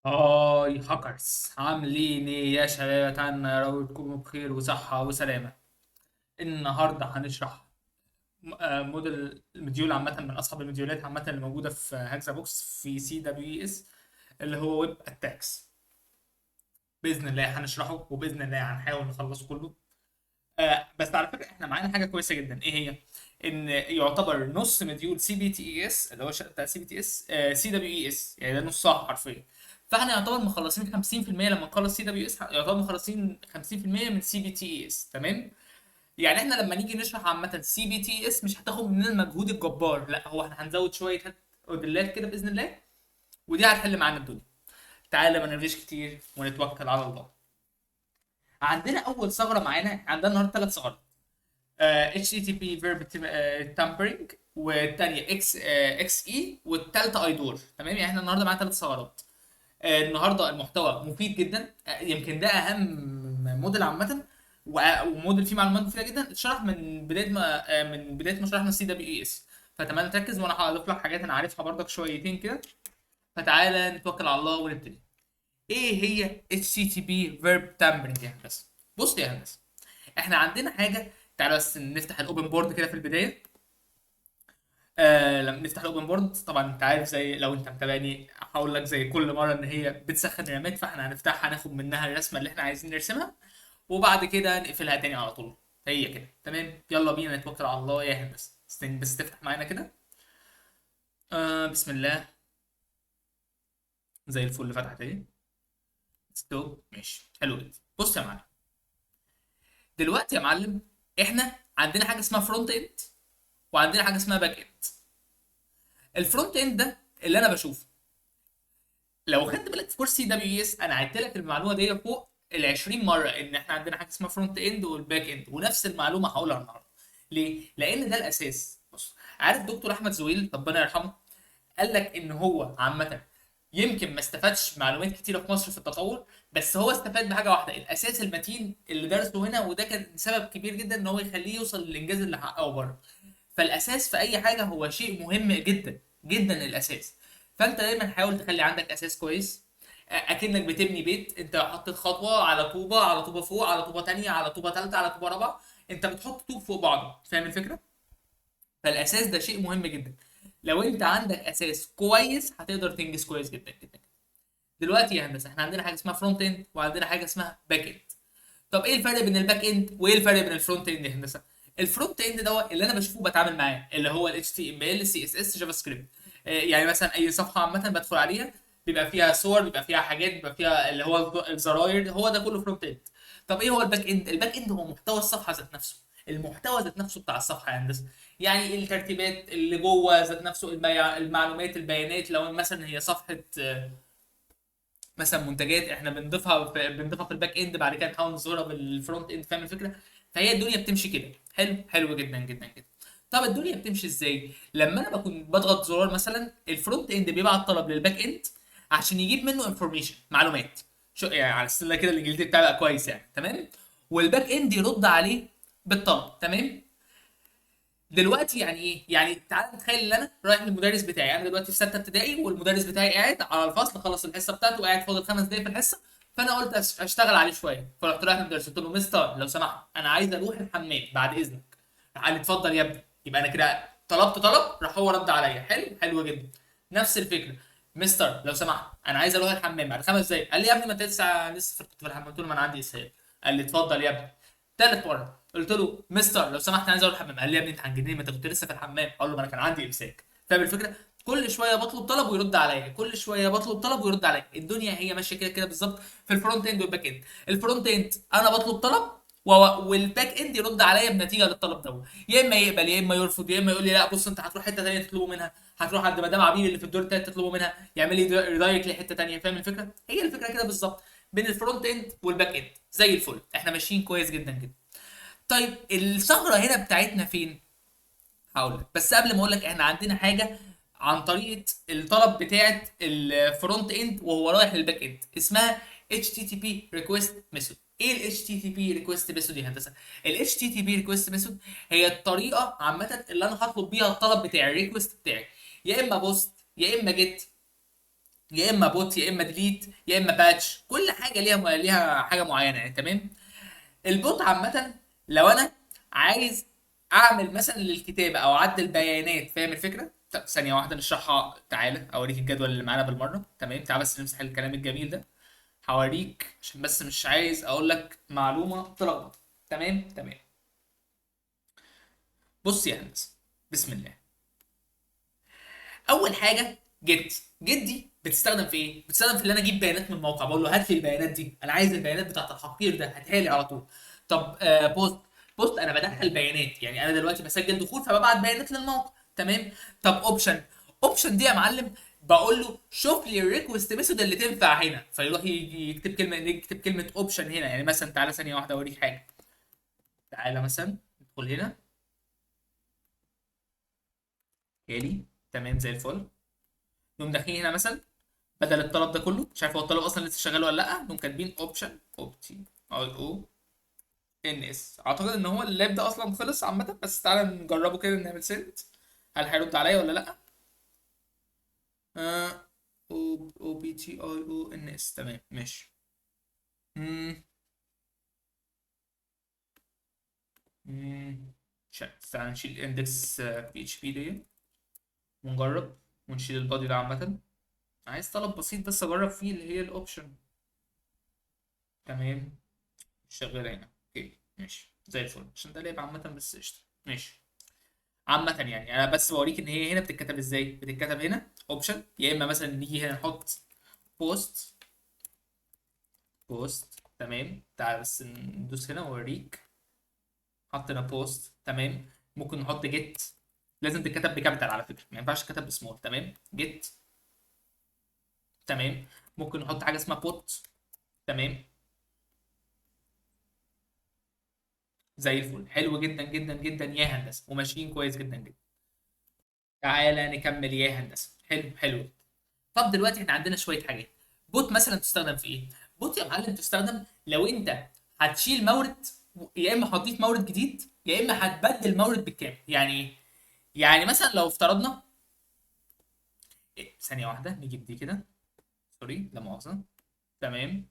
Hi hackers، عاملين ايه يا شباب؟ اتمنى يا رب تكونوا بخير وصحة وسلامة. النهاردة هنشرح module module عامة من اصعب ال moduleات عامة اللي موجودة في هاكسا بوكس في CWES، اللي هو web attacks. باذن الله هنشرحه وباذن الله هنحاول نخلصه كله. بس على فكرة احنا معانا حاجة كويسة جدا، ايه هي؟ ان يعتبر نص مديول سي بي تي اي اس اللي هو بتاع سي بي تي اس سي دبليو اي اس، يعني ده نصها حرفيا. فاحنا يعتبر مخلصين 50%، لما نخلص CWS يعتبر مخلصين 50% من سي بي تي اي اس، تمام؟ يعني احنا لما نيجي نشرح عامة سي بي تي اس مش هتاخد مننا المجهود الجبار، لا هو احنا هنزود شوية موديلات كده باذن الله، ودي هتحل معانا الدنيا. تعالى ما نرغيش كتير ونتوكل على الله. عندنا اول ثغره معانا، عندنا النهارده ثلاث ثغرات: HTTP verb tampering، والثانية XE، والثالثة IDOR. تمام؟ يعني احنا النهارده معانا ثلاث ثغرات. النهارده المحتوى مفيد جدا، يمكن ده اهم module عامة، و module فيه معلومات مفيدة جدا، اتشرح من بداية ما شرحنا CWES. فاتمنى تركز، وانا هضيف لك حاجات انا عارفها برضك شويتين كده. فتعالى نتوكل على الله ونبتدي. ايه هي HTTP verb tampering يا هندسة؟ بص يا هندسة، احنا عندنا حاجة، تعالى بس نفتح ال open board كده في البداية. لما نفتح ال open board، طبعا انت عارف زي لو انت متابعني هقول لك زي كل مرة ان هي بتسخن الرامات، فاحنا هنفتحها ناخد منها الرسمة اللي احنا عايزين نرسمها، وبعد كده نقفلها تاني على طول. هي كده تمام. يلا بينا نتوكل على الله يا هندسة. استني بس تفتح معانا كده. بسم الله، زي الفل فتحت اهي. stop، ماشي، حلو جدا. بص يا معلم، دلوقتي يا معلم احنا عندنا حاجة اسمها front end وعندنا حاجة اسمها back end. ال front end ده اللي انا بشوفه، لو خدت بالك في كورس CWES انا عدت لك المعلومة دي فوق ال 20 مرة، ان احنا عندنا حاجة اسمها front end وال back end، ونفس المعلومة هقولها النهارده. ليه؟ لان ده الاساس. بص، عارف دكتور احمد زويل ربنا يرحمه قال لك ان هو عامة يمكن ما استفادش معلومات كتيرة في مصر في التطور، بس هو استفاد بحاجة واحده، الاساس المتين اللي درسه هنا، وده كان سبب كبير جدا ان هو يخليه يوصل للانجاز اللي حققه بره. فالاساس في اي حاجة هو شيء مهم جدا جدا، الاساس. فانت دايما حاول تخلي عندك اساس كويس، اكنك بتبني بيت، انت حطيت خطوة على طوبة، على طوبة فوق، على طوبة تانية، على طوبة تالتة، على طوبة رابعه، انت بتحط طوب فوق بعضه، فاهم الفكرة؟ فالاساس ده شيء مهم جدا. لو انت عندك اساس كويس هتقدر تنجز كويس جدا جدا. دلوقتي يا هندسة احنا عندنا حاجة اسمها front end وعندنا حاجة اسمها back end. طب ايه الفرق بين ال back end وايه الفرق بين ال front end يا هندسة؟ ال front end ده اللي انا بشوفه بتعامل معاه، اللي هو ال HTML CSS JavaScript. يعني مثلا اي صفحة عامة بدخل عليها بيبقى فيها صور، بيبقى فيها حاجات، بيبقى فيها اللي هو الزراير، هو ده كله front end. طب ايه هو ال back end؟ ال back end هو محتوى الصفحة ذات نفسه، المحتوى ذات نفسه بتاع الصفحة يا هندسة، يعني الترتيبات اللي جوه ذات نفسه، المعلومات، البيانات. لو مثلا هي صفحة مثلا منتجات احنا بنضيفها في ال back end، بعد كده نحاول نظهرها بال front end، فاهم الفكرة؟ فهي الدنيا بتمشي كده. حلو، حلو جدا جدا جدا. طب الدنيا بتمشي ازاي؟ لما انا بكون بضغط زرار مثلا، ال front end بيبعت طلب لل back end عشان يجيب منه information، معلومات، شو يعني على السلة كده، الانجليزي بتاعي بقى كويس يعني، تمام؟ وال back end يرد عليه بالطلب، تمام؟ دلوقتي يعني ايه؟ يعني تعال نتخيل ان انا رايح للمدرس بتاعي، انا دلوقتي في ستة ابتدائي والمدرس بتاعي قاعد على الفصل، خلص الحصة بتاعته وقاعد فاضل 5 دقايق في الحصة، فانا قلت اشتغل عليه شوية، فرحت رايح للمدرس قلت له مستر لو سمحت انا عايز اروح الحمام بعد اذنك. راح قال لي اتفضل يا ابني. يبقى انا كده طلبت طلب، راح هو رد عليا. حلو، حلو جدا. نفس الفكرة، مستر لو سمحت انا عايز اروح الحمام بعد 5 دقايق. قال لي يا ابني ما انت لسه كنت في الحمام. قلت له ما انا عندي اسهال. قال لي اتفضل يا ابني. تالت مرة قلت له مستر لو سمحت انا عايز اروح الحمام. قال لي يا ابني انت هتجنني، ما انت كنت لسه في الحمام. اقول له ما انا كان عندي امساك. فاهم الفكرة؟ كل شوية بطلب طلب ويرد عليا، كل شوية بطلب طلب ويرد عليا. الدنيا هي ماشية كده كده بالظبط في ال front end وال back end. ال front end انا بطلب طلب وال back end يرد عليا بنتيجة للطلب ده، يا اما يقبل يا اما يرفض، يا اما يقول لي لا بص انت هتروح حتة ثانية تطلبه منها، هتروح عند مدام عبير اللي في الدور الثالث تطلبه منها، يعمل لي redirect لحته ثانية. فاهم الفكرة؟ هي الفكرة كده بالظبط بين ال front end وال back end. زي الفل، احنا ماشيين كويس جدا جدا. طيب الثغرة هنا بتاعتنا فين؟ هقول لك، بس قبل ما اقول لك احنا عندنا حاجة عن طريقه الطلب بتاعه ال front end وهو رايح لل back end، اسمها HTTP request method. ايه ال HTTP request method يا هندسة؟ ال HTTP request method هي الطريقة عامة اللي انا هطلب بيها الطلب بتاعي، ال request بتاعي، يا اما post يا اما get. يا اما put، يا اما delete، يا اما patch. كل حاجة ليها حاجة معينة يعني، تمام. ال put عامة لو انا عايز اعمل مثلا للكتابة او اعدل بيانات، فاهم الفكرة؟ طب ثانية واحدة نشرحها، تعالى اوريك الجدول اللي معانا بالمره. تمام، تعالى بس نمسح الكلام الجميل ده، هوريك عشان بس مش عايز اقول لك معلومة تلخبط. تمام تمام. بص يا هندسه، بسم الله. اول حاجة get. get دي بتستخدم في ايه؟ بتستخدم في ان انا اجيب بيانات من الموقع، بقول له هات لي البيانات دي، انا عايز البيانات بتاعت الحقير ده، هاتها لي على طول. طب post. post انا بدخل بيانات، يعني انا دلوقتي بسجل دخول فببعت بيانات للموقع. تمام. طب option. option دي يا معلم بقول له شوف لي ال request method اللي تنفع هنا، فيروح يجي يكتب كلمه، يكتب كلمة option هنا. يعني مثلا تعالى ثانية واحدة اوريك حاجة، تعالى مثلا ندخل هنا جالي، تمام زي الفل. نقوم داخلين هنا مثلا بدل الطلب ده كله، مش عارف هو الطلب اصلا لسه شغال ولا لا، نقوم كاتبين option O P T I O N S. اعتقد ان هو ال lab ده اصلا خلص عامه، بس تعالى نجربه كده، نعمل send، هل هيرد عليا ولا لا؟ O P T I O N S، تمام ماشي. مم. مش عارف. تعالى نشيل ال index PHP دي ونجرب، ونشيل ال body ده عامه. عايز طلب بسيط بس اجرب فيه اللي هي ال option. تمام شغال هنا، okay ماشي زي الفل، عشان ده lab عامة بس قشطه ماشي. عامة يعني انا بس بوريك ان هي هنا بتتكتب ازاي، بتتكتب هنا option، يا اما مثلا نيجي هنا نحط post، post، تمام. تعال بس ندوس هنا واوريك، حطينا post، تمام. ممكن نحط get، لازم تتكتب ب capital على فكرة، ما ينفعش تتكتب بسمول، تمام. get، تمام. ممكن نحط حاجة اسمها put، تمام زي الفل، حلو جدا جدا جدا يا هندسة، وماشيين كويس جدا جدا. تعالى نكمل يا هندسة، حلو حلو. طب دلوقتي احنا عندنا شوية حاجات. put مثلا تستخدم في ايه؟ put يا معلم تستخدم لو انت هتشيل مورد، يا اما هتضيف مورد جديد، يا اما هتبدل مورد بالكامل. يعني ايه؟ يعني مثلا لو افترضنا إيه، ثانية واحدة نجيب دي كده، sorry لا مؤاخذة، تمام.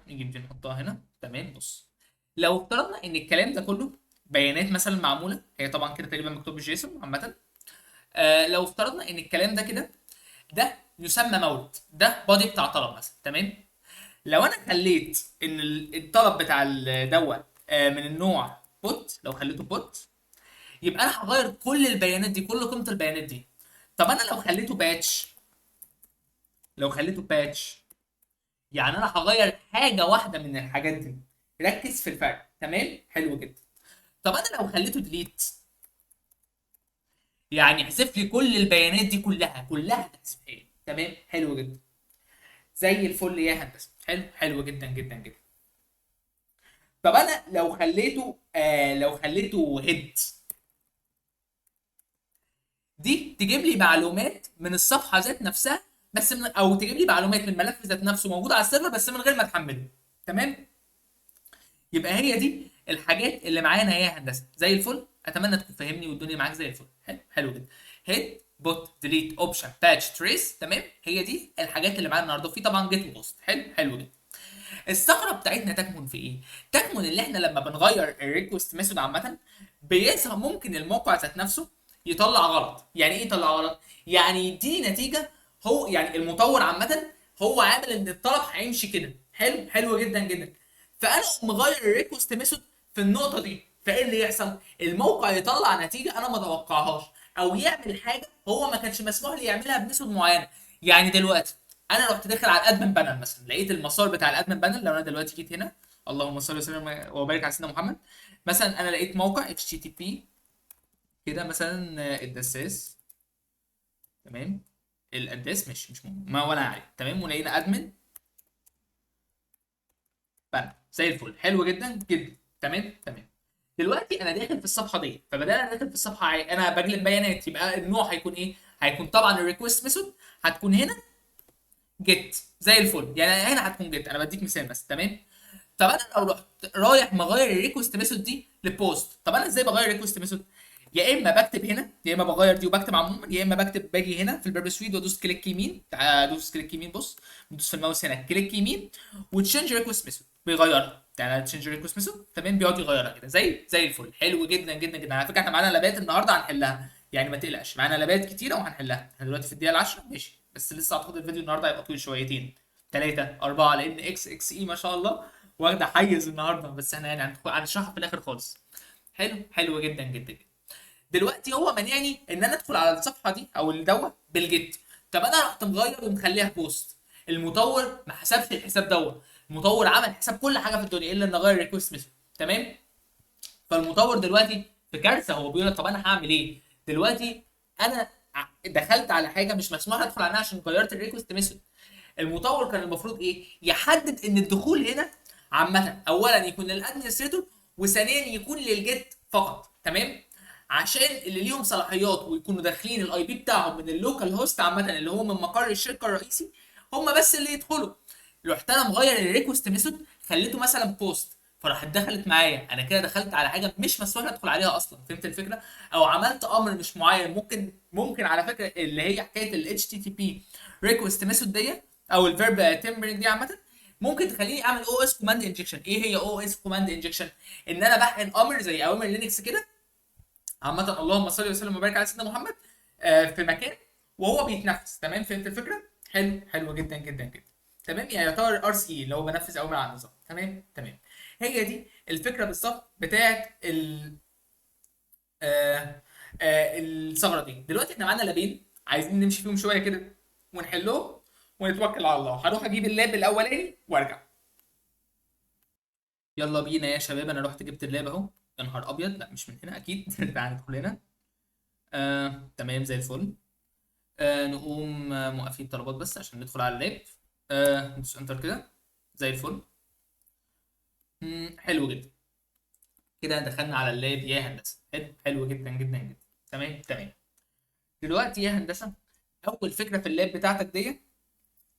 نجيب دي نحطها هنا، تمام. بص لو افترضنا ان الكلام ده كله بيانات مثلا معمولة، هي طبعا كده تقريبا مكتوب بال JSON عامة. لو افترضنا ان الكلام ده كده ده يسمى مورد، ده body بتاع طلب مثلا، تمام. لو انا خليت ان الطلب بتاع دوت، من النوع put، لو خليته put يبقى انا هغير كل البيانات دي، كل قيمة البيانات دي. طب انا لو خليته patch، لو خليته patch يعني انا هغير حاجة واحدة من الحاجات دي، ركز في الفرق، تمام حلو جدا. طب انا لو خليته delete يعني احذف لي كل البيانات دي كلها، كلها تحذفها لي، تمام حلو جدا زي الفل يا هندسة، حلو حلو جدا جدا جدا. طب انا لو خليته، لو خليته head، دي تجيب لي معلومات من الصفحة ذات نفسها بس من، او تجيب لي معلومات من الملف ذات نفسه موجود على ال server بس من غير ما تحمله، تمام. يبقى هي دي الحاجات اللي معانا يا هندسة زي الفل. اتمنى تكون فاهمني والدنيا معاك زي الفل، حلو حلو جدا. head، put، delete، option، patch، trace، تمام. هي دي الحاجات اللي معانا النهارده، وفي طبعا get و post، حلو حلو جدا. الثغرة بتاعتنا تكمن في ايه؟ تكمن اللي احنا لما بنغير ال request method عامة بيظهر ممكن الموقع ذات نفسه يطلع غلط. يعني ايه يطلع غلط؟ يعني يديني نتيجة، هو يعني المطور عامة هو عامل ان الطلب هيمشي كده، حلو حلو جدا جدا، فانا اقوم مغير ال request method في النقطة دي، فايه اللي يحصل؟ الموقع يطلع نتيجة انا ما اتوقعهاش، او يعمل حاجة هو ما كانش مسموح لي يعملها ب method معينة. يعني دلوقتي انا رحت داخل على ال admin panel مثلا، لقيت المسار بتاع ال admin panel. لو انا دلوقتي جيت هنا، اللهم صل وسلم وبارك على سيدنا محمد، مثلا انا لقيت موقع HTTP كده مثلا الدساس، تمام، القداس مش مهم ما ولا عارف، تمام، ولقينا admin panel زي الفل، حلو جدا جدا، تمام تمام. دلوقتي انا داخل في الصفحة دي، فبدل انا داخل في الصفحة انا بجلب بيانات، يبقى النوع هيكون ايه؟ هيكون طبعا ال request method هتكون هنا get زي الفل، يعني هنا هتكون get، انا بديك مثال بس، تمام. طب انا لو رحت رايح مغير ال request method دي ل post، طب انا ازاي بغير ال request method؟ يا اما بكتب هنا، يا اما بغير دي وبكتب عموما، يا اما بكتب باجي هنا في ال Burp Suite وادوس click يمين. تعال ادوس click يمين، بص بدوس في الماوس هنا click يمين و change request method بيغيرها. تعالى change request method، تمام، بيقعد يغيرها كده زي الفل. حلو جدا جدا جدا. على فكرة احنا معانا لابات النهارده هنحلها، يعني ما تقلقش، معانا لابات كتيرة وهنحلها. احنا دلوقتي في الدقيقة 10 ماشي، بس لسه اعتقد الفيديو النهارده هيبقى طويل شويتين 3 4 لان XXE ما شاء الله واخده حيز النهارده، بس احنا يعني هنشرحها في الاخر خالص. حلو، حلو جدا جدا جدا. دلوقتي هو مانعني ان انا ادخل على الصفحة دي او الدوت بال GET. طب انا رحت مغير ومخليها POST. المطور ما حسبش الحساب دوت، المطور عمل حساب كل حاجة في الدنيا الا ان غير request method، تمام. فالمطور دلوقتي في كارثة، هو بيقول لك طب انا هعمل ايه دلوقتي؟ انا دخلت على حاجة مش مسموح ادخل عنها عشان غيرت ال request method. المطور كان المفروض ايه؟ يحدد ان الدخول هنا عامة اولا يكون لل administrator، وثانيا يكون لل GET فقط، تمام، عشان اللي ليهم صلاحيات ويكونوا داخلين ال IP بتاعهم من ال localhost عامة اللي هو من مقر الشركة الرئيسي هم بس اللي يدخلوا. رحت انا مغير ال request method خليته مثلا POST، فراحت دخلت معايا. انا كده دخلت على حاجة مش مسموح ادخل عليها اصلا، فهمت الفكرة؟ او عملت امر مش معين. ممكن على فكرة اللي هي حكاية ال HTTP request method دي او ال verb tampering دي عامة ممكن تخليني اعمل OS command injection. ايه هي OS command injection؟ ان انا بحقن امر زي اوامر Linux كده عامة، اللهم صل وسلم وبارك على سيدنا محمد، في مكان وهو بيتنفذ، تمام، فهمت الفكرة؟ حلو، حلو جدا جدا جدا، تمام. يعني يعتبر RCE اللي هو بنفذ اوامر على النظام، تمام تمام. هي دي الفكرة بالظبط بتاعت الثغرة دي. دلوقتي احنا معانا لابين عايزين نمشي فيهم شوية كده ونحلهم ونتوكل على الله. هروح اجيب ال lab الاولاني وارجع. يلا بينا يا شباب، انا رحت جبت ال lab اهو. يا نهار ابيض، لا مش من هنا اكيد. تعالى ندخل هنا. تمام زي الفل. نقوم موقفين الطلبات بس عشان ندخل على ال lab. ندوس enter كده زي الفل. حلو جدا كده، دخلنا على ال lab يا هندسة. حلو، حلو جدا جدا جدا، تمام تمام. دلوقتي يا هندسة اول فكرة في ال lab بتاعتك دي،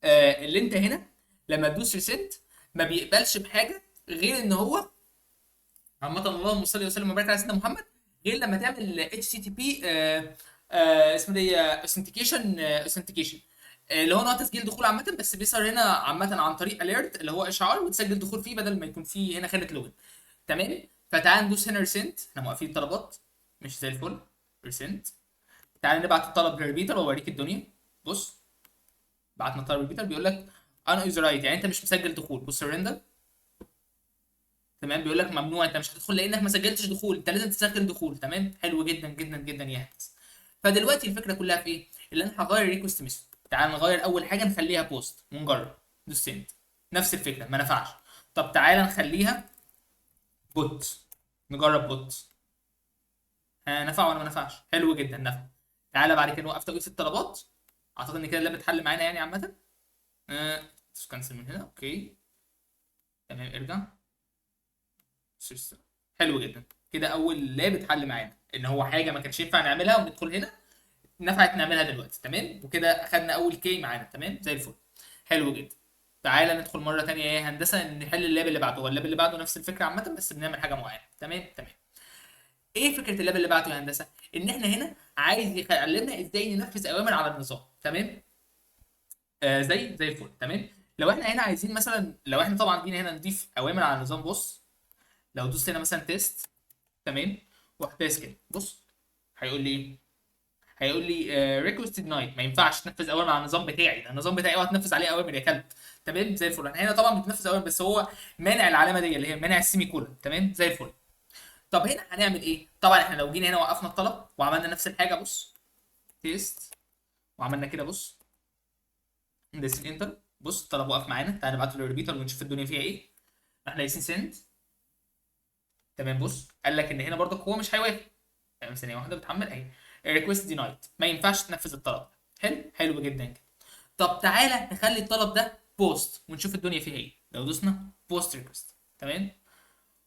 اللي انت هنا لما تدوس resend ما بيقبلش بحاجة غير ان هو عامة اللهم صل وسلم وبارك على سيدنا محمد، غير لما تعمل HTTP، اسمه ده authentication، اللي هو نوع تسجيل دخول عامة، بس بيظهر هنا عامة عن طريق alert اللي هو اشعار وتسجل دخول فيه بدل ما يكون فيه هنا خانه login، تمام. فتعال ندوس هنا resend، احنا موقفين الطلبات مش زي الفل. resend، تعال نبعت الطلب لل repeater واوريك الدنيا. بص بعتنا الطلب لل repeater بيقول لك unauthorized، يعني انت مش مسجل دخول. بص ال render، تمام، بيقول لك ممنوع، انت مش هتدخل لانك ما سجلتش دخول، انت لازم تسجل دخول، تمام. حلو جدا جدا جدا يا هندسة. فدلوقتي الفكرة كلها في ايه؟ اللي انا هغير request method. تعال نغير اول حاجة نخليها POST ونجرب. دوس send، نفس الفكرة ما نفعش. طب تعالى نخليها PUT، نجرب PUT. نفع ولا ما نفعش؟ حلو جدا نفع. تعالى بعد كده نوقف توقيف الطلبات. اعتقد ان كده ال lab اتحل معانا يعني عامة. cancel من هنا، okay تمام، ارجع. حلو جدا كده، اول lab اتحل معانا ان هو حاجة ما كانش ينفع نعملها وندخل هنا، نفعت نعملها دلوقتي، تمام. وكده اخدنا اول key معانا، تمام زي الفل، حلو جدا. تعالى ندخل مرة ثانية يا هندسة نحل ال lab اللي بعده. هو ال lab اللي بعده نفس الفكرة عامة بس بنعمل حاجة معينة، تمام تمام. ايه فكرة ال lab اللي بعده يا هندسة؟ ان احنا هنا عايز يعلمنا ازاي ننفذ اوامر على النظام، تمام. زي الفل، تمام. لو احنا هنا عايزين مثلا، لو احنا طبعا جينا هنا نضيف اوامر على النظام، بص لو دوست هنا مثلا test، تمام، ورحت دايس كده، بص هيقول لي ايه؟ هيقول لي request denied، ما ينفعش تنفذ اوامر على النظام بتاعي، ده النظام بتاعي اوعى تنفذ عليه اوامر يا كلب، تمام زي الفل. احنا هنا طبعا بتنفذ اوامر بس هو مانع العلامة دي اللي هي مانع ال semicolon، تمام زي الفل. طب هنا هنعمل ايه؟ طبعا احنا لو جينا هنا وقفنا الطلب وعملنا نفس الحاجة، بص test وعملنا كده، بص ندوس enter، بص الطلب وقف معانا. تعالى نبعته لل repeater ونشوف الدنيا فيها ايه. احنا دايسين send، تمام. بص قال لك ان هنا برضك هو مش هيوافق، تمام. ثانية واحدة بتحمل اهي، request denied، ما ينفعش تنفذ الطلب. حلو، حلو جدا كده. طب تعالى نخلي الطلب ده POST ونشوف الدنيا فيها ايه. لو دوسنا POST request، تمام،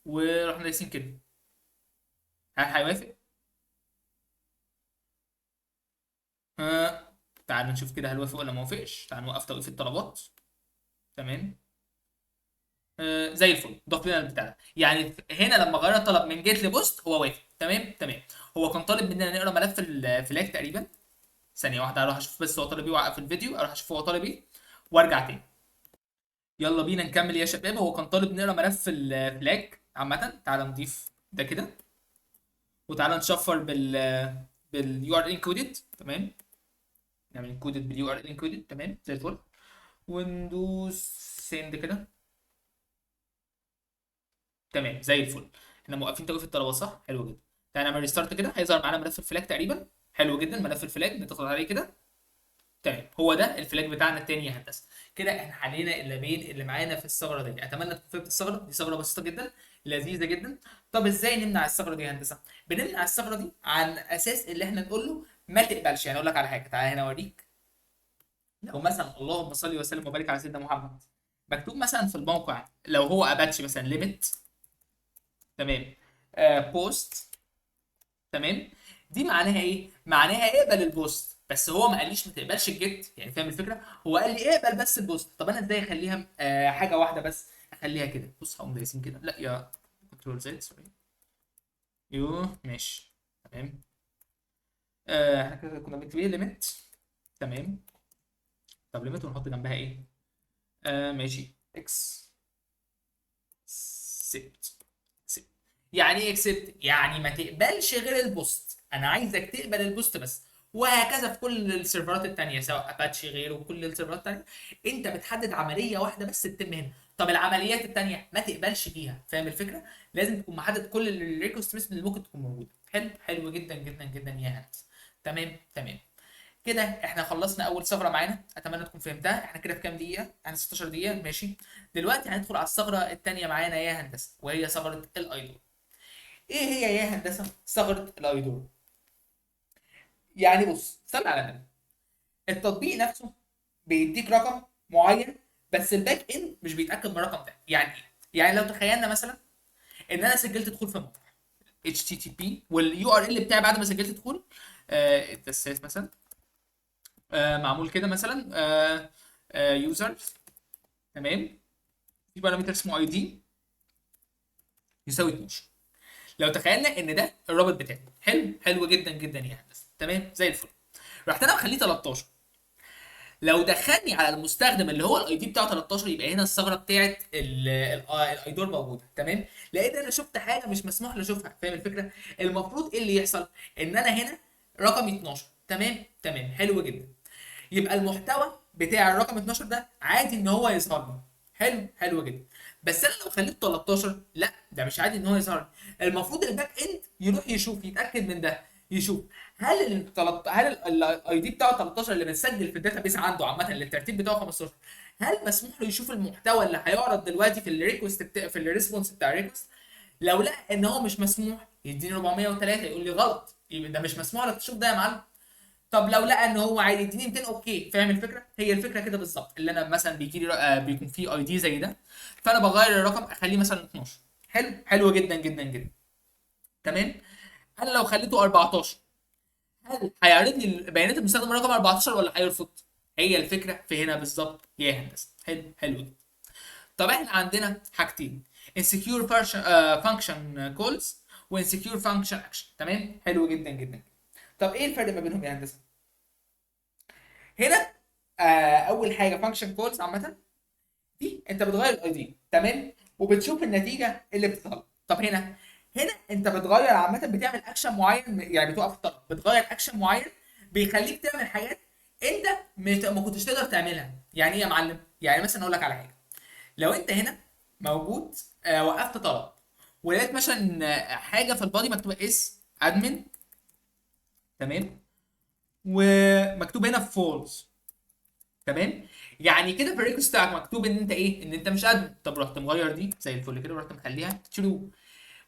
ورحنا دايسين كده، هل هيوافق؟ تعال نشوف كده هل وافق ولا ما وافقش. تعال نوقف توقيف الطلبات، تمام. زي الفل، ضاف لنا البتاع ده. يعني هنا لما غيرنا الطلب من GET ل POST هو وافق. تمام تمام. هو كان طالب مننا نقرا ملف ال flag تقريبا. ثانية واحدة اروح اشوف بس هو طالب ايه، في الفيديو اروح اشوف هو طالب ايه وارجع تاني. يلا بينا نكمل يا شباب. هو كان طالب نقرا ملف ال flag عامة. تعالى نضيف ده كده، وتعالى نشفر بال URL encoded. تمام، نعمل encoded بال URL encoded. تمام زي الفل، وندوس send كده. تمام زي الفل. احنا موقفين توقيف الطلبات صح؟ حلو جدا. تعالى نعمل restart كده، هيظهر معانا ملف ال flag تقريبا. حلو جدا، ملف ال flag نضغط عليه كده. تمام، هو ده ال flag بتاعنا التاني يا هندسة. كده احنا حلينا اللابين اللي معانا في الثغرة دي. اتمنى تكون فهمت الثغرة دي، ثغره بسيطة جدا لذيذة جدا. طب ازاي نمنع الثغرة دي يا هندسة؟ بنمنع الثغرة دي عن اساس اللي احنا نقول له ما تقبلش. يعني اقول لك على حاجة، تعالى هنا اوريك. لو مثلا اللهم صل وسلم وبارك على سيدنا محمد، مكتوب مثلا في الموقع لو هو اباتشي مثلا limit، تمام، POST، تمام، دي معناها ايه؟ معناها اقبل ال POST، بس هو ما قاليش ما تقبلش ال GET، يعني فاهم الفكرة؟ هو قال لي اقبل بس ال POST. طب انا ازاي اخليها حاجة واحدة بس؟ اخليها كده، بص هقوم دايسين كده، لا يا control Z sorry، يو ماشي تمام. احنا كده كنا بنكتب ايه؟ limit، تمام. طب limit ونحط جنبها ايه؟ ماشي، accept. يعني ايه accept؟ يعني ما تقبلش غير ال POST، انا عايزك تقبل ال POST بس، وهكذا في كل السيرفرات التانية سواء اباتشي غيره وكل السيرفرات التانية. انت بتحدد عملية واحدة بس تتم هنا. طب العمليات التانية ما تقبلش بيها، فاهم الفكرة؟ لازم تكون محدد كل ال request method اللي ممكن تكون موجودة. حلو، حلو جدا جدا جدا يا هندسة. تمام تمام. كده احنا خلصنا اول ثغرة معانا، اتمنى تكون فهمتها. احنا كده في كام دقيقة؟ احنا 16 دقيقة، ماشي. دلوقتي هندخل على الثغرة التانية معانا يا هندسة، وهي ثغرة ال IDOR. ايه هي يا هندسة ثغرة ال IDOR؟ يعني بص، استنى على النبي، التطبيق نفسه بيديك رقم معين، بس ال back end مش بيتاكد من الرقم ده. يعني ايه؟ يعني لو تخيلنا مثلا ان انا سجلت دخول في موقع HTTP وال URL بتاعي بعد ما سجلت دخول، التساس مثلا، معمول كده مثلا، users، تمام، في parameter اسمه ID يساوي 12. لو تخيلنا ان ده الرابط بتاعي، حلو حلو جدا جدا يا هندسة، تمام زي الفل. رحت انا مخليه 13. لو دخلني على المستخدم اللي هو ال ID بتاعه 13، يبقى هنا الثغرة بتاعت ال IDOR موجودة، تمام، لان انا شفت حاجة مش مسموح لي اشوفها، فاهم الفكرة؟ المفروض ايه اللي يحصل؟ ان انا هنا رقم 12، تمام تمام، حلو جدا. يبقى المحتوى بتاع الرقم 12 ده عادي ان هو يظهر لي، حلو حلو جدا. بس انا لو خليته 13، لا ده مش عادي ان هو يظهر لي. المفروض ال back end يروح يشوف، يتاكد من ده، يشوف هل هل ال ID بتاعه 13 اللي بنسجل في ال database عنده عامة اللي الترتيب بتاعه 15، هل مسموح له يشوف المحتوى اللي هيعرض دلوقتي في ال request في ال response بتاع ال request؟ لو لقى ان هو مش مسموح يديني 403، يقول لي غلط، يبقى ده مش مسموح لك تشوف ده يا معلم. طب لو لقى ان هو عادي يديني 200 okay، فاهم الفكرة؟ هي الفكرة كده بالظبط. اللي انا مثلا بيجي لي بيكون في ID زي ده، فانا بغير الرقم اخليه مثلا 12، حلو حلو جدا جدا جدا، تمام. انا لو خليته 14، هل هيعرض لي بيانات المستخدم رقم 14 ولا هيرفض؟ هي الفكرة في هنا بالظبط يا هندسة. حلو حلو جدا. طب احنا عندنا حاجتين، insecure function calls و insecure function action، تمام، حلو جدا جدا. طب ايه الفرق ما بينهم يا هندسة؟ هنا اول حاجة function calls عامة دي انت بتغير ال ID، تمام، وبتشوف النتيجة اللي بتطلع. طب هنا انت بتغير عامة، بتعمل اكشن معين، يعني بتوقف الطلب، بتغير اكشن معين بيخليك تعمل حاجات انت ما كنتش تقدر تعملها. يعني ايه يا معلم؟ يعني مثلا اقول لك على حاجة، لو انت هنا موجود، وقفت طلب ولقيت مثلا، حاجة في ال body مكتوبة is admin، تمام، ومكتوب هنا false، تمام، يعني كده في ال request بتاعك مكتوب ان انت ايه؟ ان انت مش admin. طب رحت مغير دي زي الفل كده، ورحت مخليها true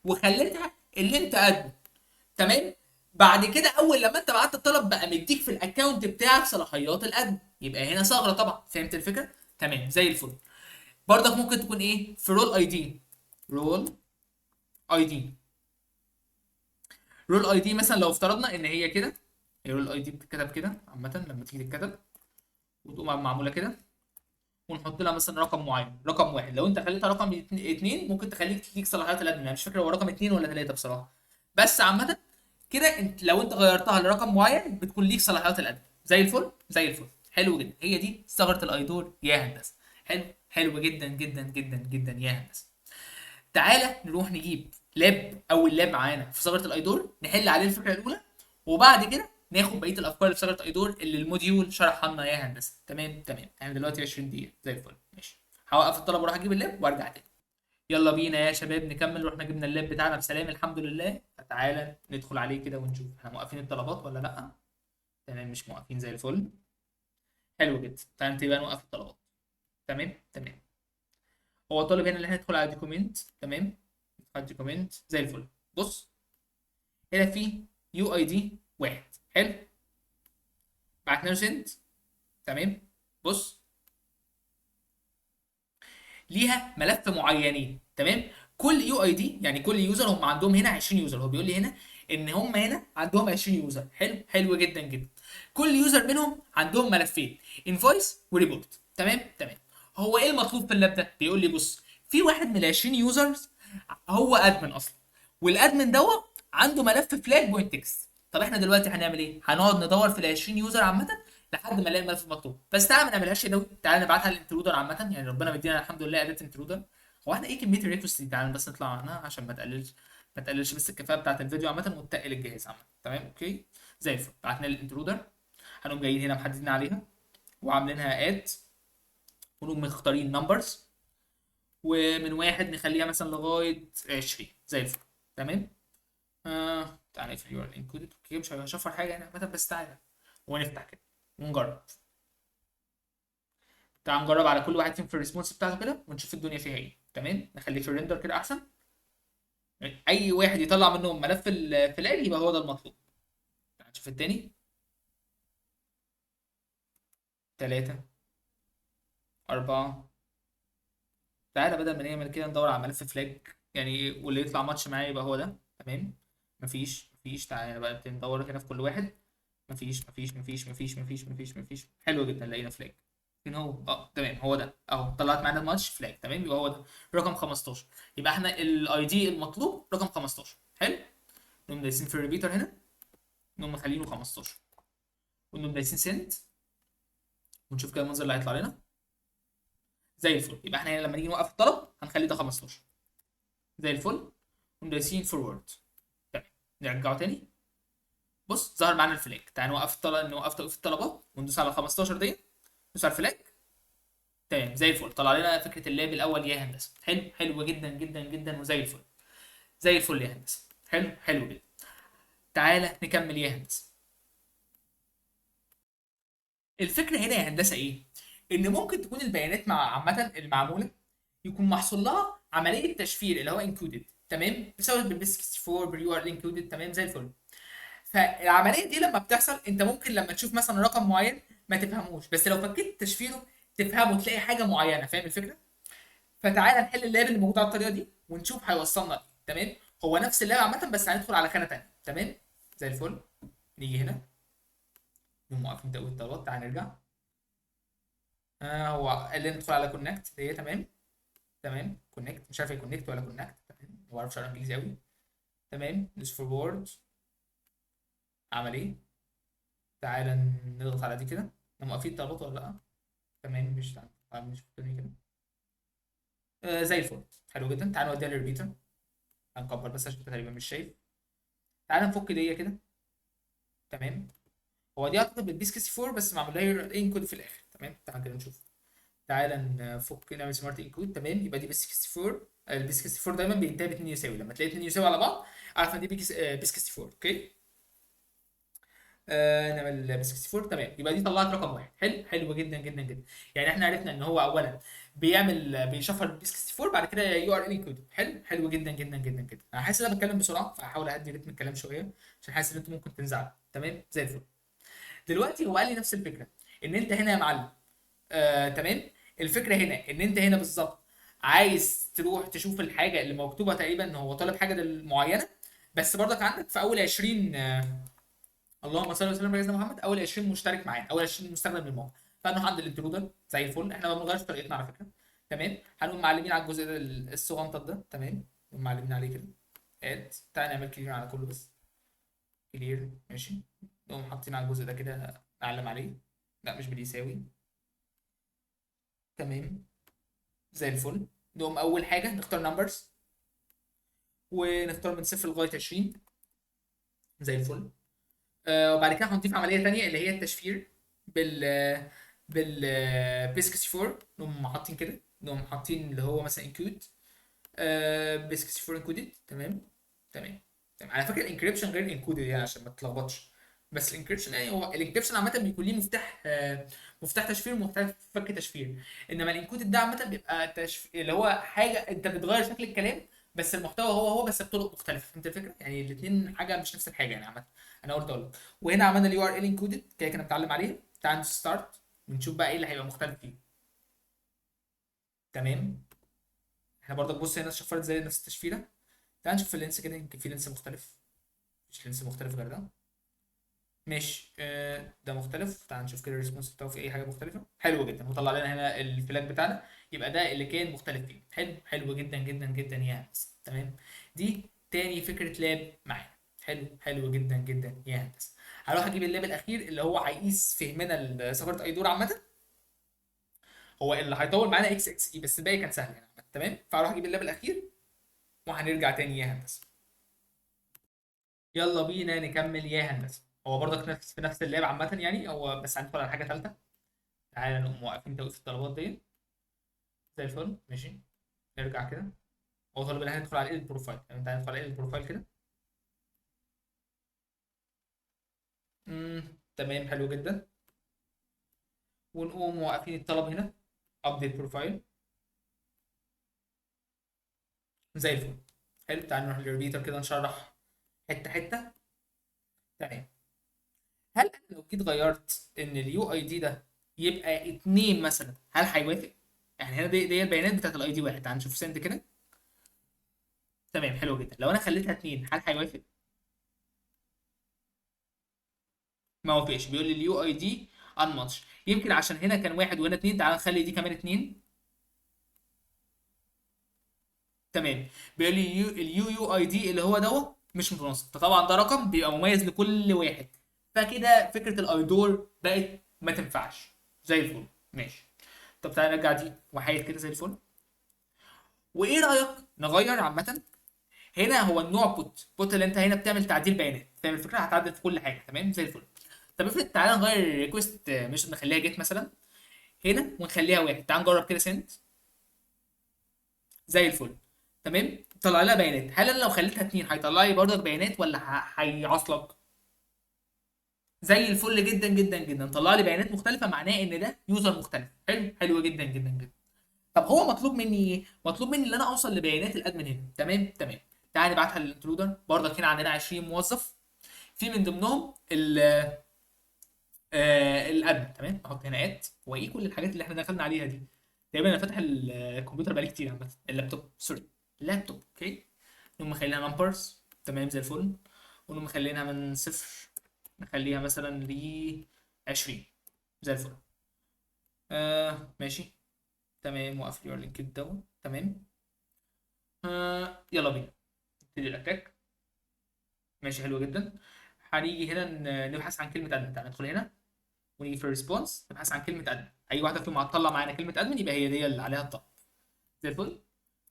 وخليتها اللي انت admin، تمام. بعد كده اول لما انت بعت الطلب بقى مديك في ال account بتاعك صلاحيات ال admin، يبقى هنا ثغره طبعا، فهمت الفكرة؟ تمام زي الفل. برضك ممكن تكون ايه؟ في role ID، role ID، role ID مثلا لو افترضنا ان هي كده، role ID بتتكتب كده عامة لما تيجي تتكتب، وتقوم معمولة كده، ونحط لها مثلا رقم معين، رقم واحد. لو انت خليتها رقم 2 ممكن تخليك تديك صلاحيات ال admin، انا مش فاكر هو رقم 2 ولا 3 بصراحة، بس عامة كده انت لو انت غيرتها لرقم معين بتكون ليك صلاحيات ال admin. زي الفل زي الفل، حلو جدا. هي دي ثغره ال IDOR يا هندسة. حلو، حلو جدا جدا جدا جدا يا هندسة. تعالى نروح نجيب lab، اول lab معانا في ثغره ال IDOR، نحل عليه الفكرة الاولى، وبعد كده ناخد بقية الافكار اللي في ثغره IDOR اللي ال module شرحها لنا يا هندسة. تمام تمام، احنا دلوقتي 20 دقيقة زي الفل. ماشي، هوقف الطلب واروح اجيب ال lab وارجع تاني. يلا بينا يا شباب نكمل. رحنا جبنا ال lab بتاعنا بسلام الحمد لله. فتعالى ندخل عليه كده ونشوف احنا موقفين الطلبات ولا لا. تمام، مش موقفين، زي الفل، حلو جدا. تعالى نبتدي بقى نوقف الطلبات. تمام تمام، هو طالب هنا ان احنا ندخل على document. تمام، ندخل على document زي الفل. بص هنا في UID 1، حلو، بعتنا له send. تمام، بص ليها ملف معينين. تمام، كل UID يعني كل user هم عندهم هنا 20 user، هو بيقول لي هنا ان هم هنا عندهم 20 user. حلو، حلو جدا جدا. كل user منهم عندهم ملفين، invoice و report. تمام تمام، هو ايه المطلوب في ال lab ده؟ بيقول لي بص، في واحد من ال 20 users هو admin اصلا، وال admin دوت عنده ملف flag point text. طب احنا دلوقتي هنعمل ايه؟ هنقعد ندور في ال 20 user عامة لحد ما نلاقي الملف المطلوب. بس تعالى ما نعملهاش يدوي، تعالى نبعتها لل intruder عامة، يعني ربنا مدينا الحمد لله اداه intruder. هو احنا ايه كمية ال request دي؟ تعالى بس نطلع عنها عشان ما تقللش بس الكفاءة بتاعت الفيديو عامة وتقل الجهاز عامة. تمام okay زي الفل. بعتنا لل intruder، هنقوم جايين هنا محددين عليها وعاملينها add، ونقوم مختارين numbers، ومن واحد نخليها مثلا لغاية 20 زي الفل. تمام، تعالى نقفل URL encoded. okay مش هشفر حاجة يعني عامة، بس تعالى ونفتح كده ونجرب. تعال نجرب على كل واحد فيهم في ال response بتاعته كده ونشوف الدنيا فيها ايه. تمام، نخليه في ال render كده احسن، اي واحد يطلع منهم ملف ال flag يبقى هو ده المطلوب. تعال نشوف التاني، 3 4. تعالى بدل ما نعمل كده ندور على ملف flag يعني، واللي يطلع ماتش معايا يبقى هو ده. تمام، مفيش. تعالى بقى ندور كده في كل واحد، مفيش مفيش مفيش مفيش مفيش مفيش مفيش. حلو جدا، لقينا flag. فين هو؟ تمام، هو ده اهو، طلعت معانا ال match flag. تمام، يبقى هو ده رقم 15. يبقى احنا ال ID المطلوب رقم 15. حلو، نقوم دايسين في ال repeater هنا، نقوم مخلينه 15، ونقوم دايسين send، ونشوف كده المنظر اللي هيطلع لنا زي الفل. يبقى احنا هنا لما نيجي نوقف الطلب هنخلي ده 15 زي الفل، ونقوم دايسين forward. تمام، نرجعه تاني. بص ظهر معانا ال flag. تعال نوقف الطلب، نوقف توقيف الطلبات وندوس على 15 دي، ندوس على ال flag. تمام زي الفل، طلع لنا فكرة ال lab الاول يا هندسة. حلو، حلو جدا جدا جدا وزي الفل، زي الفل يا هندسة. حلو، حلو جدا. تعالى نكمل يا هندسة. الفكرة هنا يا هندسة ايه؟ ان ممكن تكون البيانات مع عامة المعموله يكون محصول لها عملية تشفير اللي هو encoded. تمام، بسبب بال base 64 بال URL encoded. تمام زي الفل. فالعملية دي لما بتحصل انت ممكن لما تشوف مثلا رقم معين ما تفهموش، بس لو فكيت تشفيره تفهمه، تلاقي حاجة معينة. فاهم الفكرة؟ فتعالى نحل ال lab اللي موجود على الطريقة دي ونشوف هيوصلنا لايه. تمام، هو نفس ال lab عامة بس هندخل على خانه ثانية. تمام زي الفل. نيجي هنا نقوم واقفين تقويم الطلبات. تعالى نرجع. هو قال لنا ندخل على connect دي. تمام تمام، connect، مش عارف ايه connect ولا connect. تمام، ما بعرفش اقرا انجليزي قوي. تمام، ندوس forward. عمل ايه؟ تعالى نضغط على دي كده. احنا موقفين الطلبات ولا لا؟ تمام، مش تعالى نشوف تاني كده. زي الفل، حلو جدا. تعالى نوديها لل repeater. هنكبر بس عشان تقريبا مش شايف. تعالى نفك دي كده. تمام، هو دي اعتقد بال base 64 بس معمول لها encode في الاخر. تمام، تعالى كده نشوف. تعالى نفك نعمل smart encode. تمام، يبقى دي base 64. ال base 64 دايما بينتهي ب 2 يساوي، لما تلاقي 2 يساوي على بعض اعرف ان دي base 64. okay، نعمل base 64. تمام، يبقى دي طلعت رقم واحد. حلو، حلو جدا جدا جدا. يعني احنا عرفنا ان هو اولا بيشفر base 64، بعد كده URL encode. حلو، حلو جدا جدا جدا جدا. انا حاسس ان انا بتكلم بسرعة، فهحاول اهدي رتم الكلام شوية عشان حاسس ان انتوا ممكن تنزعلوا. تمام زي الفل. دلوقتي هو قال لي نفس الفكرة، ان انت هنا يا معلم، تمام. الفكرة هنا ان انت هنا بالظبط عايز تروح تشوف الحاجة اللي مكتوبة تقريبا ان هو طالب حاجة معينة، بس برضك عندك في اول 20، اللهم صل وسلم على سيدنا محمد، اول 20 مشترك معانا، اول 20 مستخدم للموقع. فنروح عند ال intruder زي الفل، احنا ما بنغيرش طريقتنا على فكرة. تمام، هنقوم معلمين على الجزء ده الصغنطط ده. تمام، نقوم معلمين عليه كده add. تعالى نعمل clear على كله بس، clear ماشي. نقوم حاطين على الجزء ده كده، نعلم عليه، لا مش باليساوي. تمام زي الفل. نقوم اول حاجة نختار numbers ونختار من 0 لغاية 20 زي الفل. وبعد كده هنضيف عملية ثانية اللي هي التشفير بال base 64. نقوم حاطين كده، نقوم حاطين اللي هو مثلا encode base 64 encoded. تمام تمام تمام. على فكرة ال encryption غير ال encoded يعني عشان ما تتلخبطش، بس ال encryption يعني هو ال encryption عامة بيكون ليه مفتاح، مفتاح تشفير ومفتاح فك تشفير، انما ال encoded ده عامة بيبقى اللي هو حاجة انت بتغير شكل الكلام بس المحتوى هو هو، بس بطرق مختلفة. فهمت الفكرة؟ يعني الاثنين حاجة مش نفس الحاجة يعني عامة. انا قلت اقول لك. وهنا عملنا ال URL encoded كده كده بنتعلم عليه. تعال ندوس start ونشوف بقى ايه اللي هيبقى مختلف فيه. تمام، احنا برضك بص هنا اتشفرت زي نفس التشفيره. تعال نشوف ال length كده، يمكن في length مختلف. مفيش length مختلف غير ده. ماشي، ده مختلف. تعال نشوف كده ال response بتاعه في اي حاجة مختلفة. حلو جدا، وطلع لنا هنا ال flag بتاعنا، يبقى ده اللي كان مختلف فيه. حلو حلو جدا جدا جدا يا هندسة. تمام، دي تاني فكرة lab معانا. حلو حلو جدا جدا يا هندسة. هروح اجيب ال lab الاخير اللي هو هيقيس فهمنا لثغره IDOR عامة، هو اللي هيطول معانا XXE، بس الباقي كان سهل يعني. تمام، فهروح اجيب ال lab الاخير وهنرجع تاني يا هندسة. يلا بينا نكمل يا هندسة. هو برضك في نفس ال lab عامة يعني، هو بس هندخل على حاجة ثالثة. تعالى نقوم واقفين توقيف الطلبات دي زي الفل. ماشي، نرجع كده. هو طالب ان احنا ندخل على ال profile. تمام، تعالى ندخل على ال profile كده. تمام، حلو جدا. ونقوم واقفين الطلب هنا update profile زي الفل. حلو، تعالى نروح لل repeater كده نشرح حتة حتة. تمام، هل انا لو جيت غيرت ان ال UID ده يبقى 2 مثلا، هل هيوافق؟ يعني هنا دي البيانات بتاعت ال ID 1. تعال نشوف send كده. تمام، حلو جدا. لو انا خليتها 2 هل هيوافق؟ ما وافقش، بيقول لي ال UID unmatch. يمكن عشان هنا كان 1 وهنا 2. تعال نخلي دي كمان 2. تمام، بيقول لي ال UUID اللي هو دوت مش متناسق. فطبعا ده رقم بيبقى مميز لكل واحد، فكده فكرة ال IDOR بقت ما تنفعش زي الفل. ماشي، طب تعالى نرجع دي وحايد كده زي الفل. وايه رايك نغير عامة؟ هنا هو النوع PUT، PUT اللي انت هنا بتعمل تعديل بيانات، فاهم الفكرة؟ هتعدل في كل حاجة. تمام زي الفل. طب افرض تعالى نغير ال request، مش نخليها GET مثلا هنا ونخليها 1. تعالى نجرب كده send زي الفل. تمام، طلع لها بيانات. هل انا لو خليتها 2 هيطلع لي برضك بيانات ولا هيعصلك؟ زي الفل جدا جدا جدا، طلع لي بيانات مختلفة، معناه ان ده user مختلف. حلو حلو جدا جدا جدا. طب هو مطلوب مني ايه؟ مطلوب مني ان انا اوصل لبيانات ال admin هنا. تمام تمام، تعالى نبعتها لل intruder. برضك هنا عندنا 20 موظف، في من ضمنهم ال admin. تمام، احط هنا at. هو ايه كل الحاجات اللي احنا دخلنا عليها دي؟ تقريبا انا فاتح الكمبيوتر بقالي كتير عامة، اللابتوب، sorry اللابتوب. okay، نقوم مخليها numbers. تمام زي الفل. ونقوم مخلينها من 0 نخليها مثلا ل 20 زي الفل. ماشي تمام، وقف ال URL دوت. تمام، يلا بينا نبتدي ال attack. ماشي حلو جدا. هنيجي هنا نبحث عن كلمة admin. تعالى ندخل هنا ونيجي في ال response نبحث عن كلمة admin. اي واحدة فيهم هتطلع معانا كلمة admin يبقى هي دي اللي عليها الطلب زي الفل.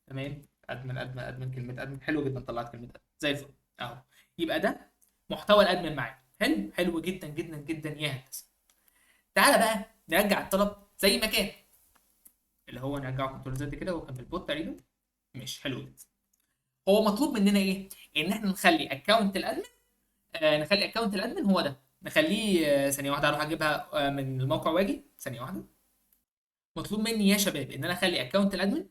تمام، admin admin admin كلمة admin. حلو جدا، طلعت كلمة admin زي الفل اهو. يبقى ده محتوى ال admin معانا. حلو حلو جدا جدا جدا يا هندسة. تعالى بقى نرجع الطلب زي ما كان، اللي هو نرجعه control Z كده، هو كان بال PUT تقريبا. ماشي حلو جدا. هو مطلوب مننا ايه؟ ان احنا نخلي account ال admin، نخلي account ال admin هو ده، نخليه، ثانية واحدة اروح اجيبها، من الموقع واجي. ثانية واحدة. مطلوب مني يا شباب ان انا اخلي account ال admin،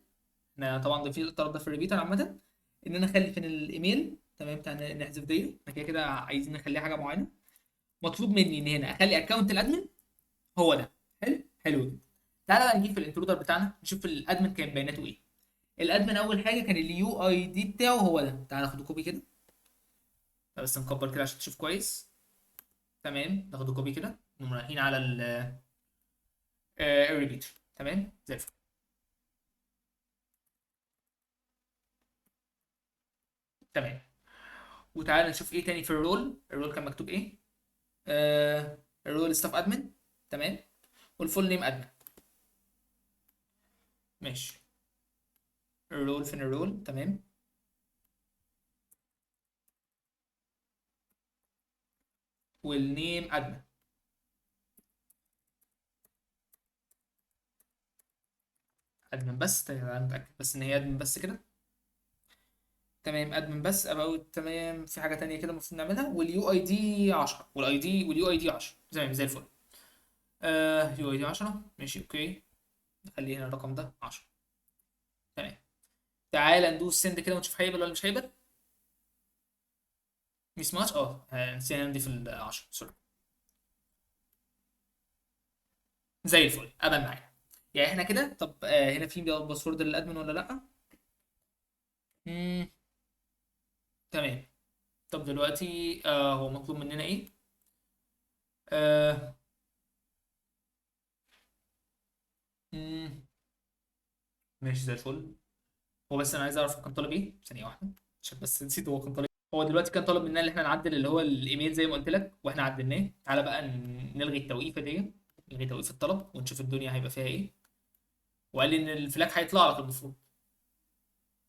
احنا طبعا ضايفين الطلب ده في ال repeater عامة، ان انا اخلي فين الايميل. تمام، تعالى نحذف دي، احنا كده كده عايزين نخليها حاجة معينة. مطلوب مني ان هنا اخلي account ال admin هو ده. حلو حلو جدا. تعالى بقى نجيب في ال intruder بتاعنا نشوف ال admin كان بياناته ايه. ال admin اول حاجة كان ال UID بتاعه هو ده. تعالى ناخده copy كده، بس نكبر كده عشان تشوف كويس. تمام، ناخده copy كده، نقوم رايحين على ال repeater. تمام زي الفل. تمام، وتعالى نشوف ايه تاني في ال role. ال role كان مكتوب ايه؟ ال role staff admin. تمام، وال full name admin. ماشي، ال role فين ال role؟ تمام، وال name admin. admin بس. تمام، نتاكد بس ان هي admin بس كده. تمام، admin بس about. تمام، في حاجة تانية كده المفروض نعملها. وال UID 10، وال ID وال UID 10. تمام زي الفل. UID 10. ماشي okay، نخلي هنا الرقم ده 10. تمام، تعالى ندوس send كده ونشوف هيقبل ولا مش هيقبل. mismatch. نسينا نضيف ال 10، sorry. زي الفل، قبل معايا. يعني احنا كده. طب هنا في password لل admin ولا لا؟ تمام. طب دلوقتي هو مطلوب مننا ايه؟ ماشي زي الفل. هو بس انا عايز اعرف كان طالب ايه. ثانية واحدة عشان بس نسيت هو كان طالب. هو دلوقتي كان طالب مننا ان احنا نعدل اللي هو الايميل زي ما قلت لك، واحنا عدلناه. تعالى بقى نلغي التوقيفه دي، نلغي توقيف الطلب ونشوف الدنيا هيبقى فيها ايه. وقال لي ان ال flag هيطلع لك المفروض.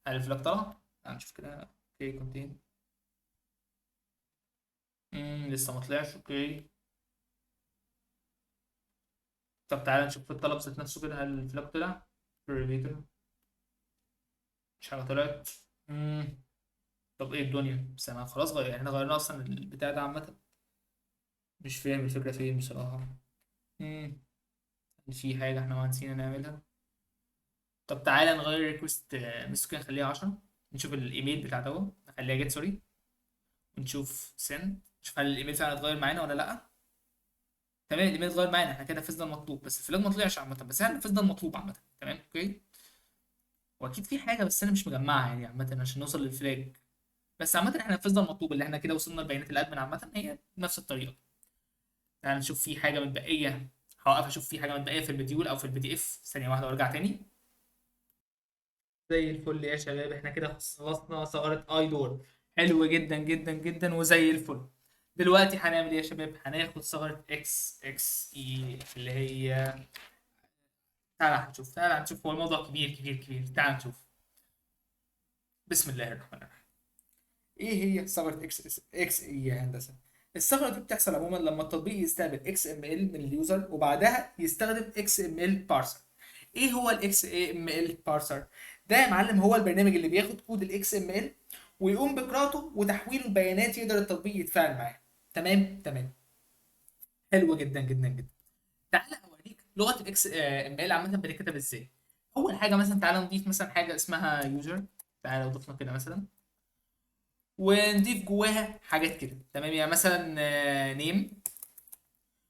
هل ال flag طلع؟ تعالى نشوف كده. okay content. لسه ما طلعش. okay، طب تعالى نشوف في الطلب ذات نفسه كده، هل ال flag طلع؟ repeater مش حاجة طلعت. طب ايه الدنيا؟ بس انا خلاص غير، يعني احنا غيرنا اصلا البتاع ده عامة. مش فاهم الفكرة فين بصراحة. في حاجة احنا ما نسينا نعملها. طب تعالى نغير request method كده، نخليها 10. نشوف الايميل بتاع دوت، نخليها get sorry، ونشوف send، نشوف هل الايميل فعلا اتغير معانا ولا لا. تمام، الايميل اتغير معانا، احنا كده نفذنا المطلوب، بس ال flag ما طلعش عامة، بس احنا نفذنا المطلوب عامة. تمام okay، واكيد في حاجة بس انا مش مجمعها يعني عامة عشان نوصل لل flag، بس عامة احنا نفذنا المطلوب اللي احنا كده وصلنا لبيانات ال admin عامة، هي بنفس الطريقة. تعال نشوف في حاجة متبقيه، هوقف اشوف في حاجة متبقيه في ال module او في ال PDF. ثانية واحدة وارجع تاني. زي الفل يا شباب، احنا كده خلصنا ثغره IDOR. حلو جدا جدا جدا وزي الفل. دلوقتي هنعمل ايه يا شباب؟ هناخد ثغره XXE اللي هي، تعال هنشوف، تعال هنشوف، هو الموضوع كبير كبير كبير، تعال نشوف. بسم الله الرحمن الرحيم. ايه هي ثغره XXE يا هندسة؟ الثغرة دي بتحصل عموما لما التطبيق يستقبل XML من ال user وبعدها يستخدم XML parser. ايه هو ال XML parser؟ ده يا معلم هو البرنامج اللي بياخد كود ال XML ويقوم بقراءته وتحويله لبيانات يقدر التطبيق يتفاعل معاها. تمام تمام، حلو جدا جدا جدا. تعالى اوريك لغة ال XML عامة بتتكتب ازاي. اول حاجة مثلا تعالى نضيف مثلا حاجة اسمها user. تعالى لو ضفنا كده مثلا ونضيف جواها حاجات كده. تمام، يعني مثلا name،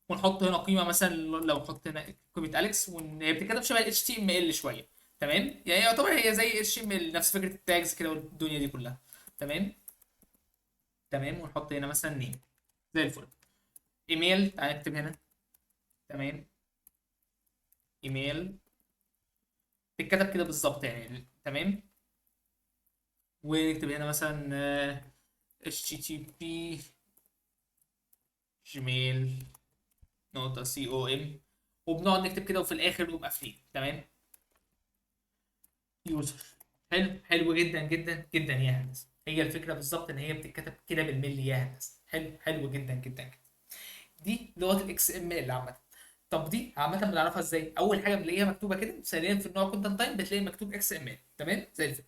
ونحط هنا قيمة مثلا، لو نحط هنا قيمة اليكس، وهي بتتكتب شبه ال HTML شوية. تمام، يعني يعتبر هي زي HTML، نفس فكرة ال tags كده والدنيا دي كلها. تمام تمام، ونحط هنا مثلا name زي الفل. ايميل تعالى نكتب هنا. تمام، ايميل تتكتب كده بالظبط يعني. تمام، ونكتب هنا مثلا http gmail نقطة com، وبنقعد نكتب كده وفي الآخر نقوم قافلين. تمام، user. حلو حلو جدا جدا جدا يا هندسة. هي الفكرة بالظبط إن هي بتتكتب كده بالملي يا هندسة. حلو حلو جدا جدا جدا. دي لغة ال XML عامة. طب دي عامة بنعرفها ازاي؟ أول حاجة بنلاقيها مكتوبة كده، ثانيا في النوع content type بتلاقي مكتوب XML. تمام زي الفل.